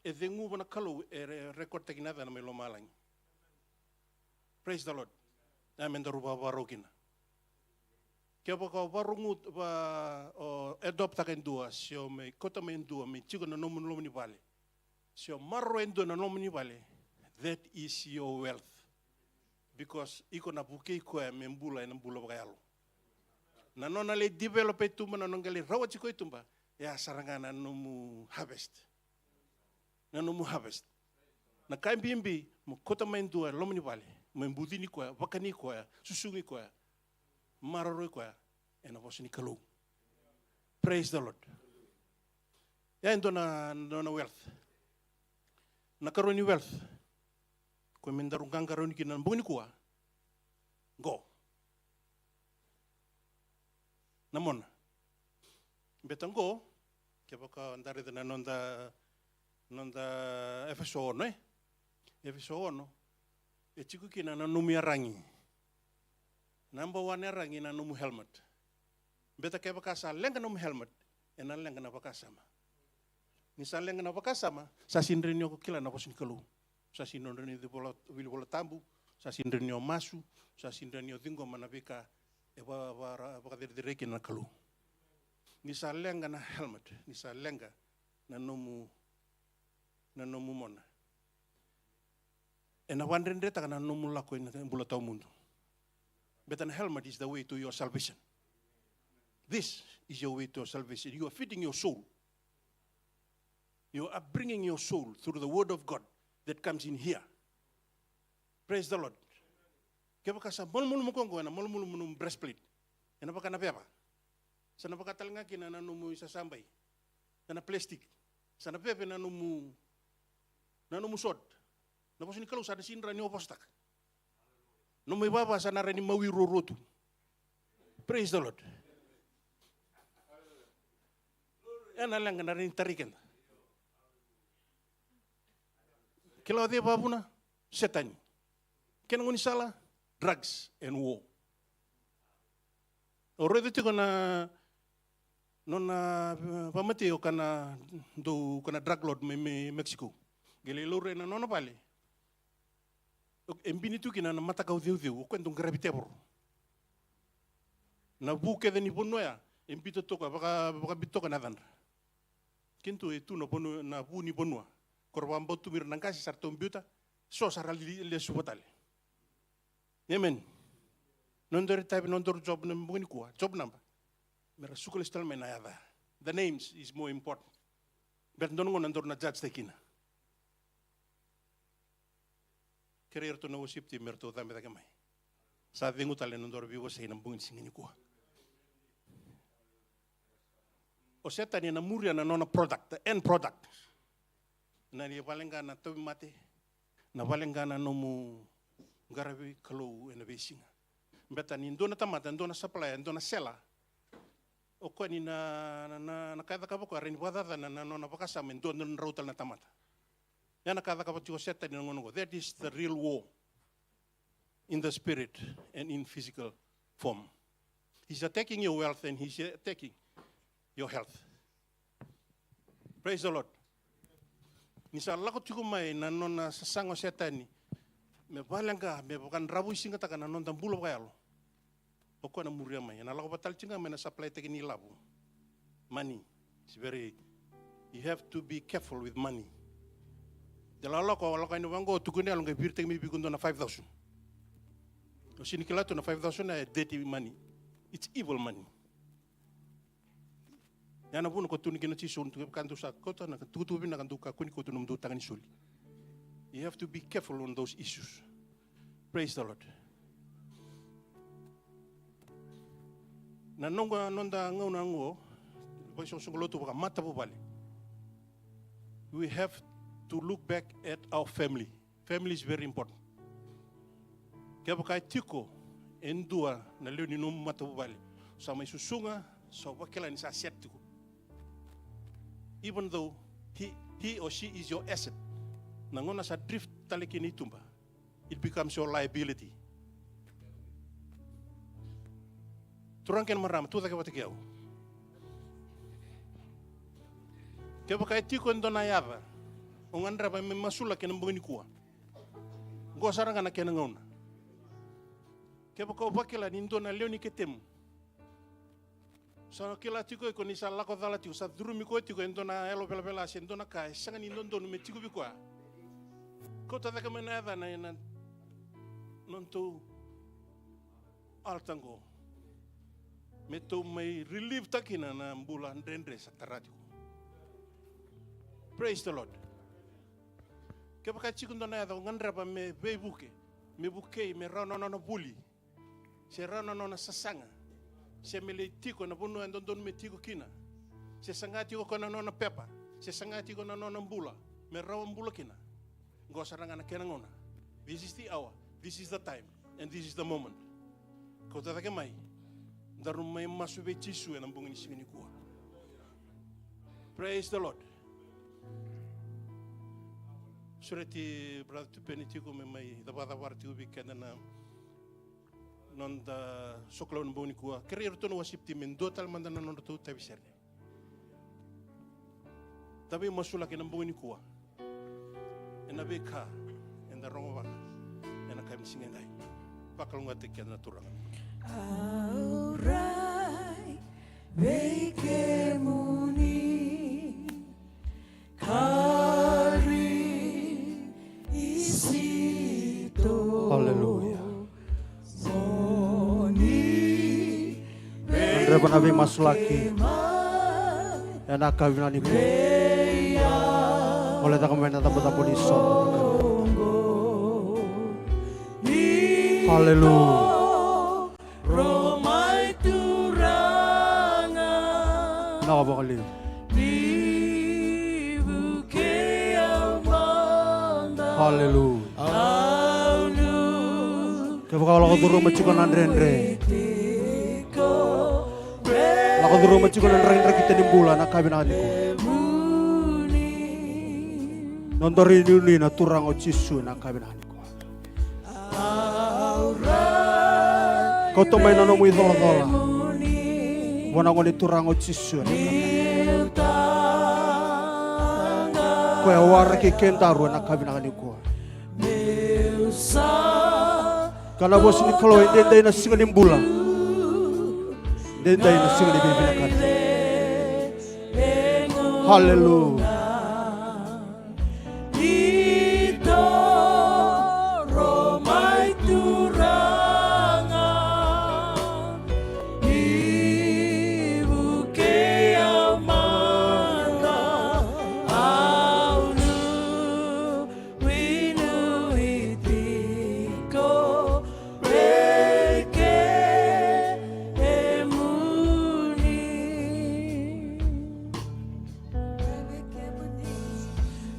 e cegu vua na Kalou, e re-, record-taki na yacana mai lomalagi. Praise the Lord. Ia me daru vavakarau kina. Kevaka o vakarogu, va, o adopt-taka e dua, se o mai kauta mai e dua, me tiko na nomu loma ni vale. Se o maroroya e dua na loma ni vale, that is your wealth. Because iko na vukei koya me bula ena bula vakayalo. Na nona lai develop e tuba, na nona qai lai rawati koya e tuba, e a sara ga na nomu harvest. Na nomu harvest. Na ka bibi, mo kauta mai e dua e loma ni vale, mo bucini koya, vakani koya, susugi koya, maroroi koya ena vosa ni Kalou. Praise the Lord. Ia e dua na, na, na wealth. Na karua ni wealth. Ko me daru qaqarauni kina na bogi nikua. Qo. Na mona. Beta qo, Kevaka o da raica na noda, noda Efeso ono, e? Efeso ono, e tiko kina na nomu iyaragi. Namba one iyaragi na nomu helmet. Beta kevaka sa leqa nomu helmet, ena leqa na vakasama. Ni sa leqa na vakasama, sa sega ni rawa ni o kila na vosa ni Kalou. Sa sega ni rawa ni o vola, wili Vola Tabu, sa sega ni rawa ni o masu, sa sega ni rawa ni o ciqoma na veika e va, va, vakacerecerei kina na Kalou. Ni sa leqa na helmet, ni sa leqa na nomu, na nomu mona, ena vakadredretaka na nomu lako ena bula tawamudu. Beta na helmet is the way to your salvation. This is your way to your salvation. You are feeding your soul. You are bringing your soul through the word of God that comes in here. Praise the Lord. Kevaka sa malumalumu koya qo, ena malumalumu nomu breastplate. Ena vaka na veva. Sa na vaka tale ga kina na nomu isasabai. Sa na plastic. Sa na veve na nomu, na nomu sword. Na vosa ni Kalou sa na sega ni rawa ni o vosataka. Nomu ivava sa na rawa ni mawi ruarua tu. Praise the Lord. Ena leqa na rawa ni tarai keda. Kila o cei e vakavuna? Setani. Kena gaunisala, drugs and war. O raica tiko na nona, eh, vakamatei o kana dau, kana drug lord mai, mai Mexico. Qai lai laurai na nona vale. E bini tu kina na matakau ceuceu, o koya dau qaravi tevoro. Na vu kece ni vanua ya, e biuta toka, vaka, vakabiuta toka na yacadra. Keitou e tu na vanua, na vu ni vanua. Ko ra vakabauta tu mai ira na qase sa ratou biuta, so sa ra li, lesuva tale. Amen. Nodaru itavi, nodaru job na bogi nikua, job number. Me ra suka lesu tale mai na yaca. The names is more important. Beta dua na gauna daru na judge taki kina. Kerei iratou na worship team me ratou cabe cake mai. Sa cegu tale na nodaru veivosaki na bogi ni siga nikua. O Setani ena muria na nona product, the end product. Na ni valeqa na tauvimate, na valeqa na nomu qaravi Kalou ena veisiga. Beta ni dua na tamata, dua na supplier, dua na seller, o koya ni na, na, na, na ka e cakava o koya, e rawa ni vakacacana na, na nona vakasama e dua na drau tale na tamata. Ya na ka e cakava tiko o Setani na gauna oqo. That is the real war in the spirit and in physical form. He's attacking your wealth and he's attacking your health. Praise the Lord. Ni sa lako tiko mai na nona sasaga o Setani me valeqa, me vakadravui sigataka na noda bula vakayalo. O koya na muria mai, ena lako vata tale tiko ga mai na supply taki ni lavo. Money is very, you have to be careful with money. De lako, lako yani vaqo, tukuni yalo qai viritaki mai vei iko dua na five thousand. O sega ni kila tu na five thousand na dirty money. It's evil money. Ya na vuna ko tukuna kina o Jisu, dou kevaka dou sa kauta na tukutuku vinaka, dou kakua ni kauta nomudou taga ni soli. You have to be careful on those issues. Praise the Lord. Na noqu, noda gauna oqo, vaisoqosoqo lotu vakamatavuvale. We have to look back at our family. Family is very important. Kevaka e tiko e dua na lewe ni nomu matavuvale, sa mai susuga, sa vakila ni sa set tiko. Even though he, he or she is your asset, na gauna sa drift tale kina i tuba, it becomes your liability. Turaga kei na marama, tu cake vata kei au. Kevaka e tiko e dua na yaca o gadreva me masulaki ena bogi nikua, qo sara ga na kena gauna. Kevaka o vakila ni dua na lewe ni ketemu sa kila tiko iko ni sa lako cala tiko, sa curumi koya tiko e dua na yalo velavela se dua na ka e sega ni dodonu me tiko vei koya, kauta cake mai na yacana ena nodatou altar qo, me tou mai relieve taka kina na bula dredre sa tara tiko. Praise the Lord. Kevaka e tiko dua na yaca o gadreva me veivuke, me vukei, me rawa na nona vuli, se rawa na nona sasaga, se me lai tiko na vanua e dodonu me tiko kina, se saga tiko ko na nona pepa, se saga tiko na nona bula me rawa bula kina, qo sara ga na kena gauna. This is the hour, this is the time, and this is the moment. Kauta cake mai, daru mai masu vei Jisu ena bogi ni siga nikua. Praise the Lord. Sureti brother Tupeni tiko me mai cavacavari tiko vei keda na noda sokalou na bogi nikua. Kerei iratou na worship team me dua tale mada na nodratou tavi sere. Da veimasulaki ena bogi nikua ena veika eda rogovaka ena yakavi ni siga edai. Vakalougatataki keda na Turaga. Au rai vei kemuni, Kari Isito. Hallelujah. Dreva na veimasulaki ena yakavi vinaka nikua. Gole cake mai na icabocabo ni soro. Hallelujah. Vinaka vakalevu. Hallelujah. Kevaka o lako curuma tiko na dredre, lako curuma tiko na dredre ki tani bula na yakavi vinaka nikua. Noda rai nuinui na Turaga o Jisu na yakavi vinaka nikua. Kauta mai na nomu icolacola vua na Gone Turaga o Jisu. Koya waraki kedaru ena yakavi vinaka nikua. Ka na vosa ni Kalou, e daidai na siga ni bula, e daidai na siga ni veivinakati. Hallelujah. Ni toro mai Turaga, ni vukei au mada, au nuinui tiko vei kemuni.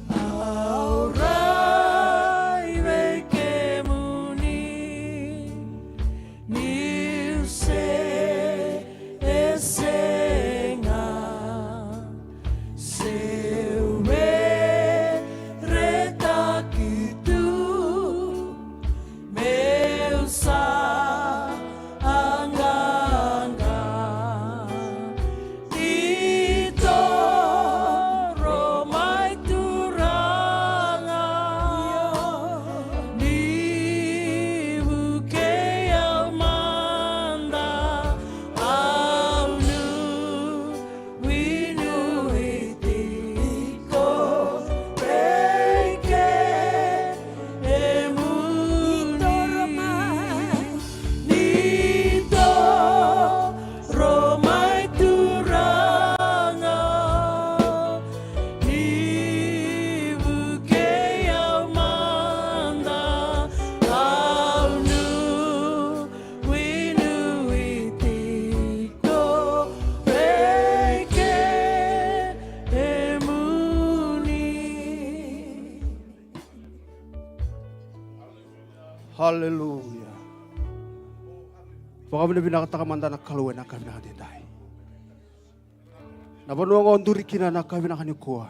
Au rai vei kemuni, niu se e sega, seu veretaki tu, meu sa a qaqa. Ni toro mai Turaga, ni vukei au mada, au nuinui tiko vei kemuni. Ni toro mai, ni toro mai Turaga, ni vukei au mada, au nuinui tiko vei kemuni. Hallelujah. Vakavinavinakataka mada na Kalou ena yakavi vinaka edaidai. Na vanua ga o duri kina ena yakavi vinaka nikua,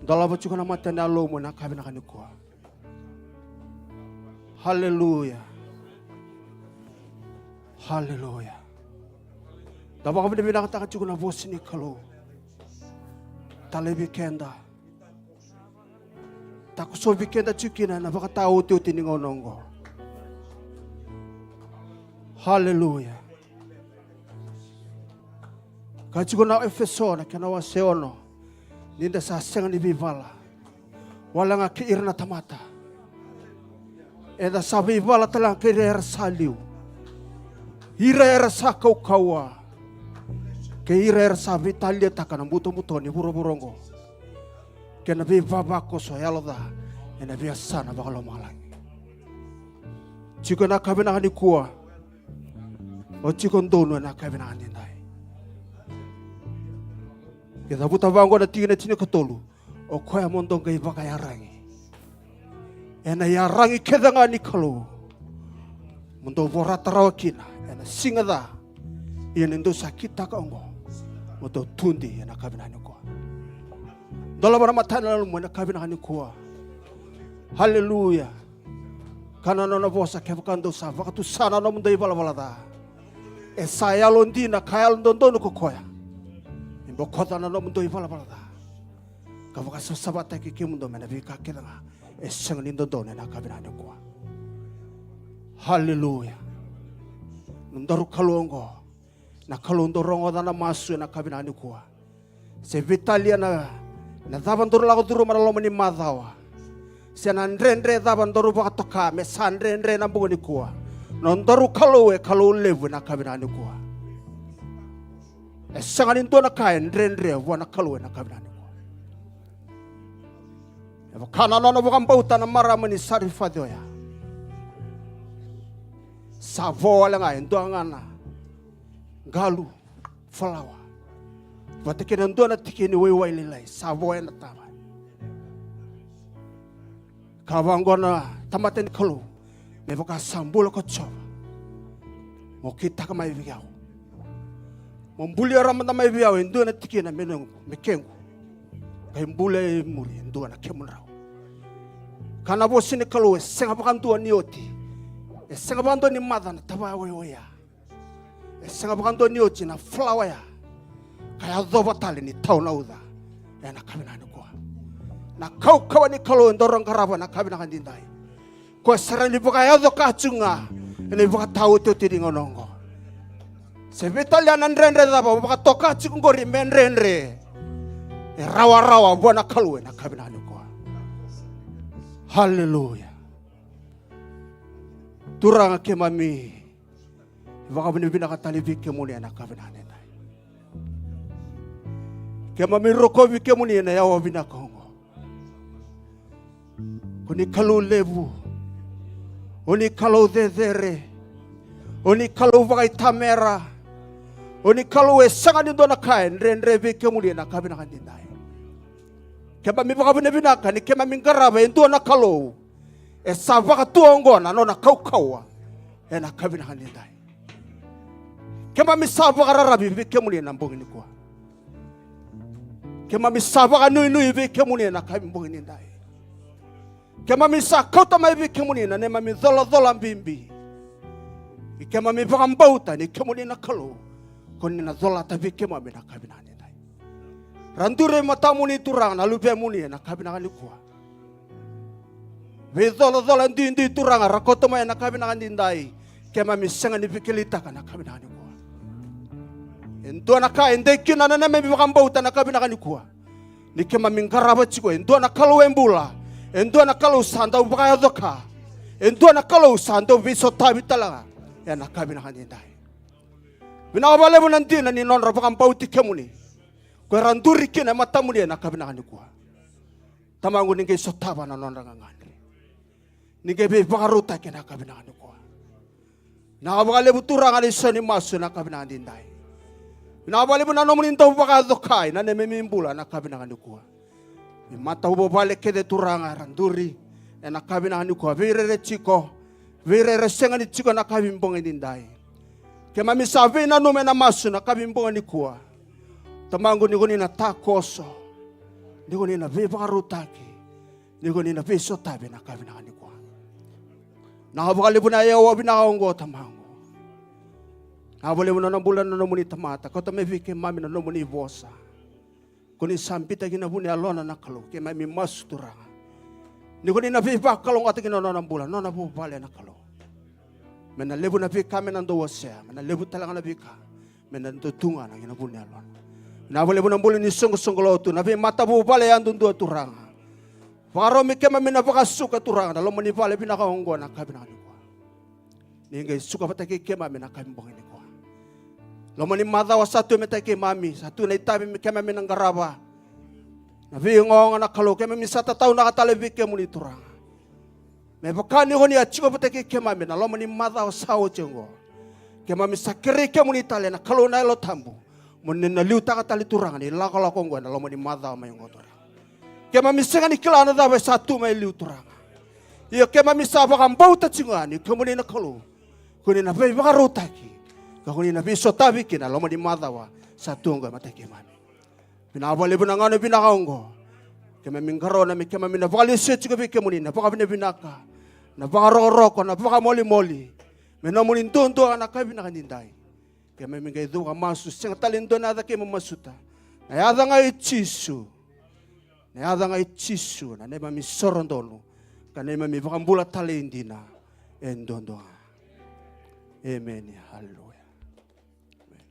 dolava tiko na mata ni yalomu ena yakavi vinaka nikua. Hallelujah. Hallelujah. Da vakavinavinakataka tiko na vosa ni Kalou. Talevi keda, takosovi keda tiko kina ena vakataotioti ni gauna oqo. Hallelujah. Ka tiko na Efeso na kena wase ono, ni da sa sega ni veivala wale ga kei ira na tamata, eda sa veivala tale ga kei ira era sa liu, ira era sa kaukauwa, kei ira era sa veitaliataka na butobuto ni vuravura oqo, kei na veivavakoso yalo ca ena veiyasana vakalomalagi. Tiko ena yakavi vinaka nikua, o tiko donu ena yakavi vinaka edaidai. Ke cavuta vaqo na tikina tinikatolu, o koya mo dou qai vakayaragi. Ena iyaragi kece ga ni Kalou mo dou vorata rawa kina ena siga ca. Ia ni dou sa kitaka oqo, mo dou tudi ena yakavi vinaka nikua. Dolava na mata ni yalomu ena yakavi vinaka nikua. Haleluya. Ka na nona vosa, kevaka dou sa vakatusa na nomudou ivalavala ca, e sa yalodina ka yalododonu ko koya me bokoca na nomudou ivalavala ca ka vakasavasavataki kemudou mai na veika kece ga e sega ni dodonu ena yakavi vinaka nikua. Haleluya. Nodaru Kalou oqo, na Kalou dou rogoca na masu ena yakavi vinaka nikua. Se veitalia na, na cava daru lako curuma na loma ni macawa, se na dredre cava daru vakatoka me sa dredre ena bogi nikua, nodaru Kalou e Kalou levu ena yakavi vinaka nikua. E sega ni dua na ka e dredre vua na Kalou ena yakavi vinaka nikua. E vaka na nona vakabauta na marama ni Sarifaci oya. Sa vo wale ga e dua ga na galu falawa vata kei na dua na tiki ni waiwai lailai, sa vo ena tava. Ka vaqo na tamata ni Kalou, me vaka sa bula ko Jiova, mo kitaka mai vei au. Mo bulia ra mada mai vei au e dua na tikina me noqu, me kequ. Qai bulia e muri e dua na kemudrau. Ka na vosa ni Kalou, e sega vakadua ni oti, e sega vakadua ni maca na tava waiwai ya. E sega vakadua ni oti na falawa ya ka yacova tale ni tau na uca ena yakavi vinaka nikua. Na kaukauwa ni Kalou e daru qarava ena yakavi vinaka nidai, koya sa rawa ni vakayaco ka tiko ga ena ivakataotioti ni gauna oqo. Se veitalia na dredre cava o vakatoka tiko oqori me dredre, e rawarawa vua na Kalou ena yakavi vinaka nikua. Haleluya. Turaga, keimami vakavinavinaka tale vei kemuni ena yakavi vinaka nidai. Keimami rokovi kemuni ena yawa vinaka oqo. Ko ni Kalou levu, o ni Kalou cecere, o ni Kalou vakaitamera, o ni Kalou e sega ni dua na ka e dredre vei kemuni ena yakavi vinaka nidai. Keimami vakavinavinaka ni keimami qarava e dua na Kalou e sa vakatua oqo na nona kaukauwa ena yakavi vinaka nidai. Keimami sa vakararavi vei kemuni ena bogi nikua. Keimami sa vakanuinui vei kemuni ena yakavi bogi nidai. Keimami sa kauta mai vei kemuni na neimami colacola bibi. Ni keimami vakabauta ni kemuni na Kalou, ko ni na colata vei keimami ena yakavi vinaka nidai. Ra duri e matamuni Turaga na luvemuni ena yakavi vinaka nikua. Veicolacola duidui Turaga ra kauta mai ena yakavi vinaka nidai, keimami sega ni veikilitaka ena yakavi vinaka nikua. E dua na ka e dei kina na neimami vakabauta ena yakavi vinaka nikua, ni keimami qarava tiko e dua na Kalou e bula, e dua na Kalou sa dau vakayaco ka, e dua na Kalou sa dau veisotavi tale ga ena yakavi vinaka nidai. Vinaka vakalevu na dina ni nodra vakabauti kemuni, ko era duri kina e matamuni ena yakavi vinaka nikua. Tamaqu, ni qai sotava na nodra gagadre. Ni qai veivakarautaki ena yakavi vinaka nikua. Vinaka vakalevu Turaga na isau ni masu ena yakavi vinaka nidai. Vinaka vakalevu na nomuni dau vakayaco ka ena neimami bula ena yakavi vinaka nikua. Ni matavuvale kece Turaga era duri ena yakavi vinaka nikua, veirere tiko, veirere sega ni tiko ena yakavi bogi nidai. Keimami sa veinanuma ena masu ena yakavi bogi nikua. Tamaqu, ni ko ni na takoso, ni ko ni na veivakarautaki, ni ko ni na veisotavi ena yakavi vinaka nikua. Vinaka vakalevu na yawa vinaka oqo Tamaqu. Vinaka vakalevu na nona bula na nomuni tamata, kauta mai vei keimami na nomuni vosa. Ko ni sa biuta ki na vu ni yalona na Kalou, keimami masu Turaga, ni ko ni na veivakalougatataki na nona bula, nona vuvale na Kalou. Me na levu na veika me na dau wasea, me na levu tale ga na veika me na dau tugana ki na vu ni yalona. Vinaka vakalevu na bula ni soqosoqo lotu, na veimatavuvale yadudua Turaga. Vakarau me keimami na vakasuka Turaga na loma ni vale vinaka oqo ena yakavi vinaka nikua. Ni qai suka vata kei keimami ena yakavi bogi nikua. Loma ni macawa sa tu e matai keimami, sa tu na itavi me keimami na qarava. Na veiogaoga na Kalou, keimami sa tataunaka tale vei kemuni Turaga. Me vaka ni ko ni a tiko vata kei keimami na loma ni macawa sa oti oqo, keimami sa kerei kemuni tale na Kalou na Yalo Tabu, mo ni na liutaka tale Turaga na ilakolako oqo ena loma ni macawa mai oqo Turaga. Keimami sega ni kila na cava e sa tu mai liu Turaga. Ia keimami sa vakabauta tiko ga ni kemuni na Kalou, ko ni na veivakarautaki, ka ko ni na veisotavi kina na loma ni macawa sa tu oqo e matai keimami. Vinaka vakalevu na gauna vinaka oqo. Keimami qarauna me keimami na vakalesuya tiko vei kemuni na vakavinavinaka, na vakarokoroko, na vakamolimoli. Me nomuni duadua ga na ka vinaka nidai. Keimami qai cuva masu, sega tale ni dua na yaca keimami masuta. Na yaca ga i Jisu. Na yaca ga i Jisu, na neimami soro donu. Ka neimami vakabula talei dina. E duadua ga. Emeni. Haleluya. Amen.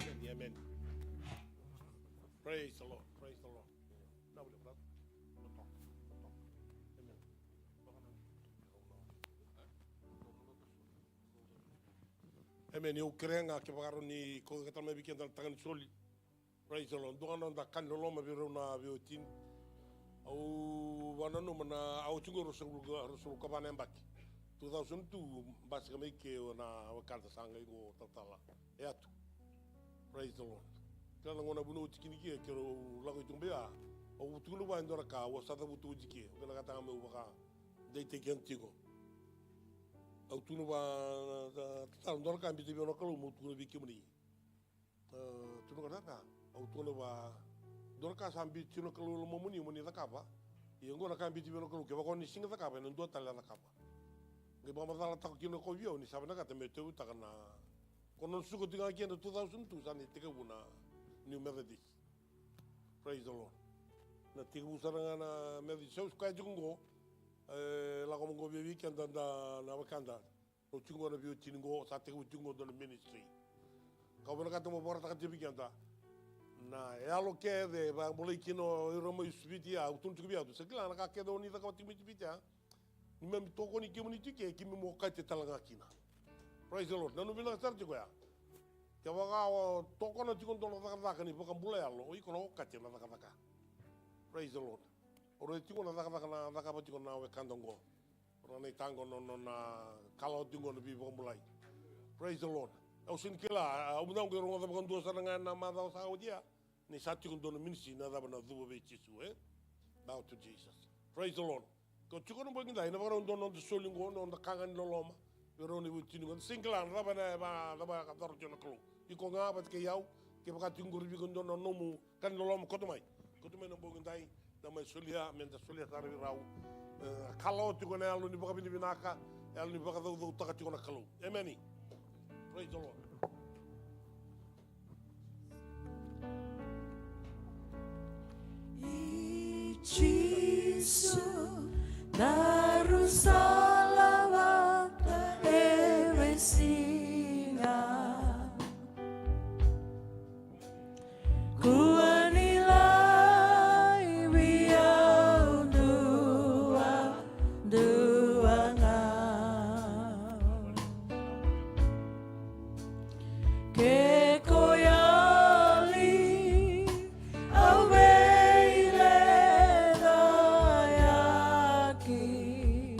Amen, amen. Praise the Lord. Praise the Lord. Amen. Amen. Au kerea ga kevaka rawa ni kauta tale mai vei keda na taga ni soli. Praise the Lord. Dua ga na noda ka ni loloma vei rau na veiwatini. Au vakananuma na, au tiko qo ruasagavulu ka, ruasagavulu ka va na yabaki. Two thousand two, basika mai ke na wekada sa qai qo talatala. E yatu. Praise the Lord. Kila na gauna vunau tiko ni ke, keirau lako i tuba ya. Au tukuna vua e dua na ka, au sa cavuta oti ke. Au vinakata ga meu vakadeitaki keda tiko. Au tukuna vua, talatala, dua na ka biuta vei au na Kalou, meu tukuna vei kemuni. E, tukuna ka, au tukuna vua, dua na ka sa biuta tiko na Kalou lomamuni, mo ni cakava. Ia oqo na ka biuta vei au na Kalou, kevaka o ni sega ni cakava, ena dua tale a cakava. Qai vakamacalataka kina o koya vei au ni sa vinakata me tauyavutaka na, ko na suka tiko ga kina two thousand two, sa ni tekivu na New Methodist. Praise the Lord. Na tekivu sara ga na Methodist. Au sa kaya tiko oqo, e, lako mai oqo vei, vei keda na, na wekada. Au tiko qo na veiwatini qo, sa tekivu tiko qo dua na ministry. Kau vinakata mo vakaraitaka tiko vei keda. Na yalo kece e vakabulai kina o ira mai Viti ya, au tukuna tiko vei au, au sa kila na ka kece o ni cakava tiko mai Viti ya. Ni keimami tokoni kemuni tiko ke, keimami okati tale ga kina. Praise the Lord. Nanuma vinaka sara tiko ya. Kevaka o tokona tiko dua na cakacaka ni vakabula yalo, o iko na okati na cakacaka. Praise the Lord. O raica tiko na cakacaka na cakava tiko na wekada qo. Ora na itaqa na nona kalawa tiko na veivakabulai. Praise the Lord. Au sega ni kila, au mada qai rogoca vakadua sara ga ena macawa sa oti ya. Ni sa tiko dua na ministry na cava na cuva vei Jisu, e? Bow to Jesus. Praise the Lord. Ko tiko na bogi dai, na vakarau dua na noda soli qo, na noda ka ga ni loloma. Vei rau na veiwatini qo. Sega ni kila na cava na, cava ka coro tiko na Kalou. Iko ga vata kei au, kevaka tiko qo vei iko dua na nomu ka ni loloma, koto mai. Koto mai na bogi dai, da mai solia, meda solia sara vei rau. E, kalawa tiko na yalo ni vakavinavinaka, yalo ni vakacaucautaka tiko na Kalou. Emeni. Praise the Lord. I Jisu, daru sa lavata e veisiga. Kua ni laivi au duadua ga. Ke ko yali au veilecayaki.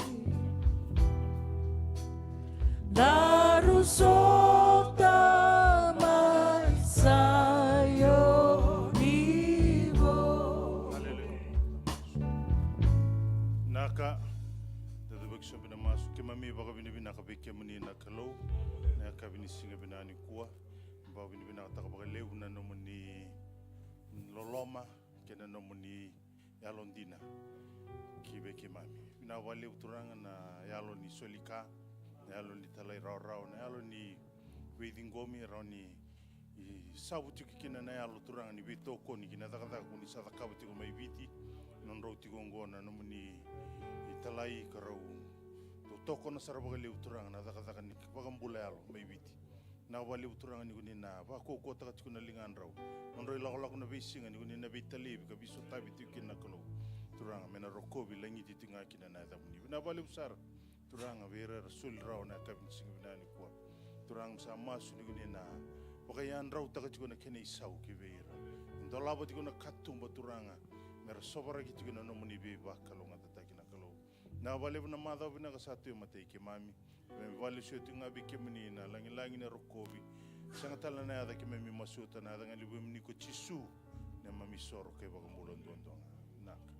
Daru sota mai Saioni vou. Aleluya. Vinaka, da cuvaki sobu ena masu. Keimami vakavinavinaka vei kemuni na Kalou, na yakavi ni siga vinaka nikua. Vakavinavinakataka vakalevu na nomuni loloma kei na nomuni yalodina ki vei keimami. Vinaka vakalevu Turaga na yalo ni soli ka, na yalo ni talairawarawa, na yalo ni veiciqomi, rawa ni, i, savu tiko kina na yalo Turaga ni veitokoni ki na cakacaka ko ni sa cakava tiko mai Viti. Nodrau tiko oqo na nomuni italai ka rau tokona sara vakalevu Turaga na cakacaka ni vakabula yalo mai Viti. Vinaka vakalevu Turaga ni ko ni na vakaukauwataka tiko na ligadrau. Nodrau ilakolako na veisiga ni ko ni na veitalevi ka veisotavi tiko kina na Kalou. Turaga me na rokovi lagiti tiko ga kina na yacamuni. Vinaka vakalevu sara Turaga vei ira era soli rawa na yakavi ni siga vinaka nikua. Turaga sa masu ni ko ni na vakayadrautaka tiko na kena isau ki vei ira. Dolava tiko na katuba Turaga me ra sovaraki tiko na nomuni veivakalougatataki na Kalou. Vinaka vakalevu na macawa vinaka sa tu e matai keimami. Me vakalesuya tiko ga vei kemuni na lagilagi, na rokovi. Sega tale na yaca keimami masuta, na yaca ga ni Luvemuni ko Jisu, neimami soro kei vakabula duadua ga. Vinaka.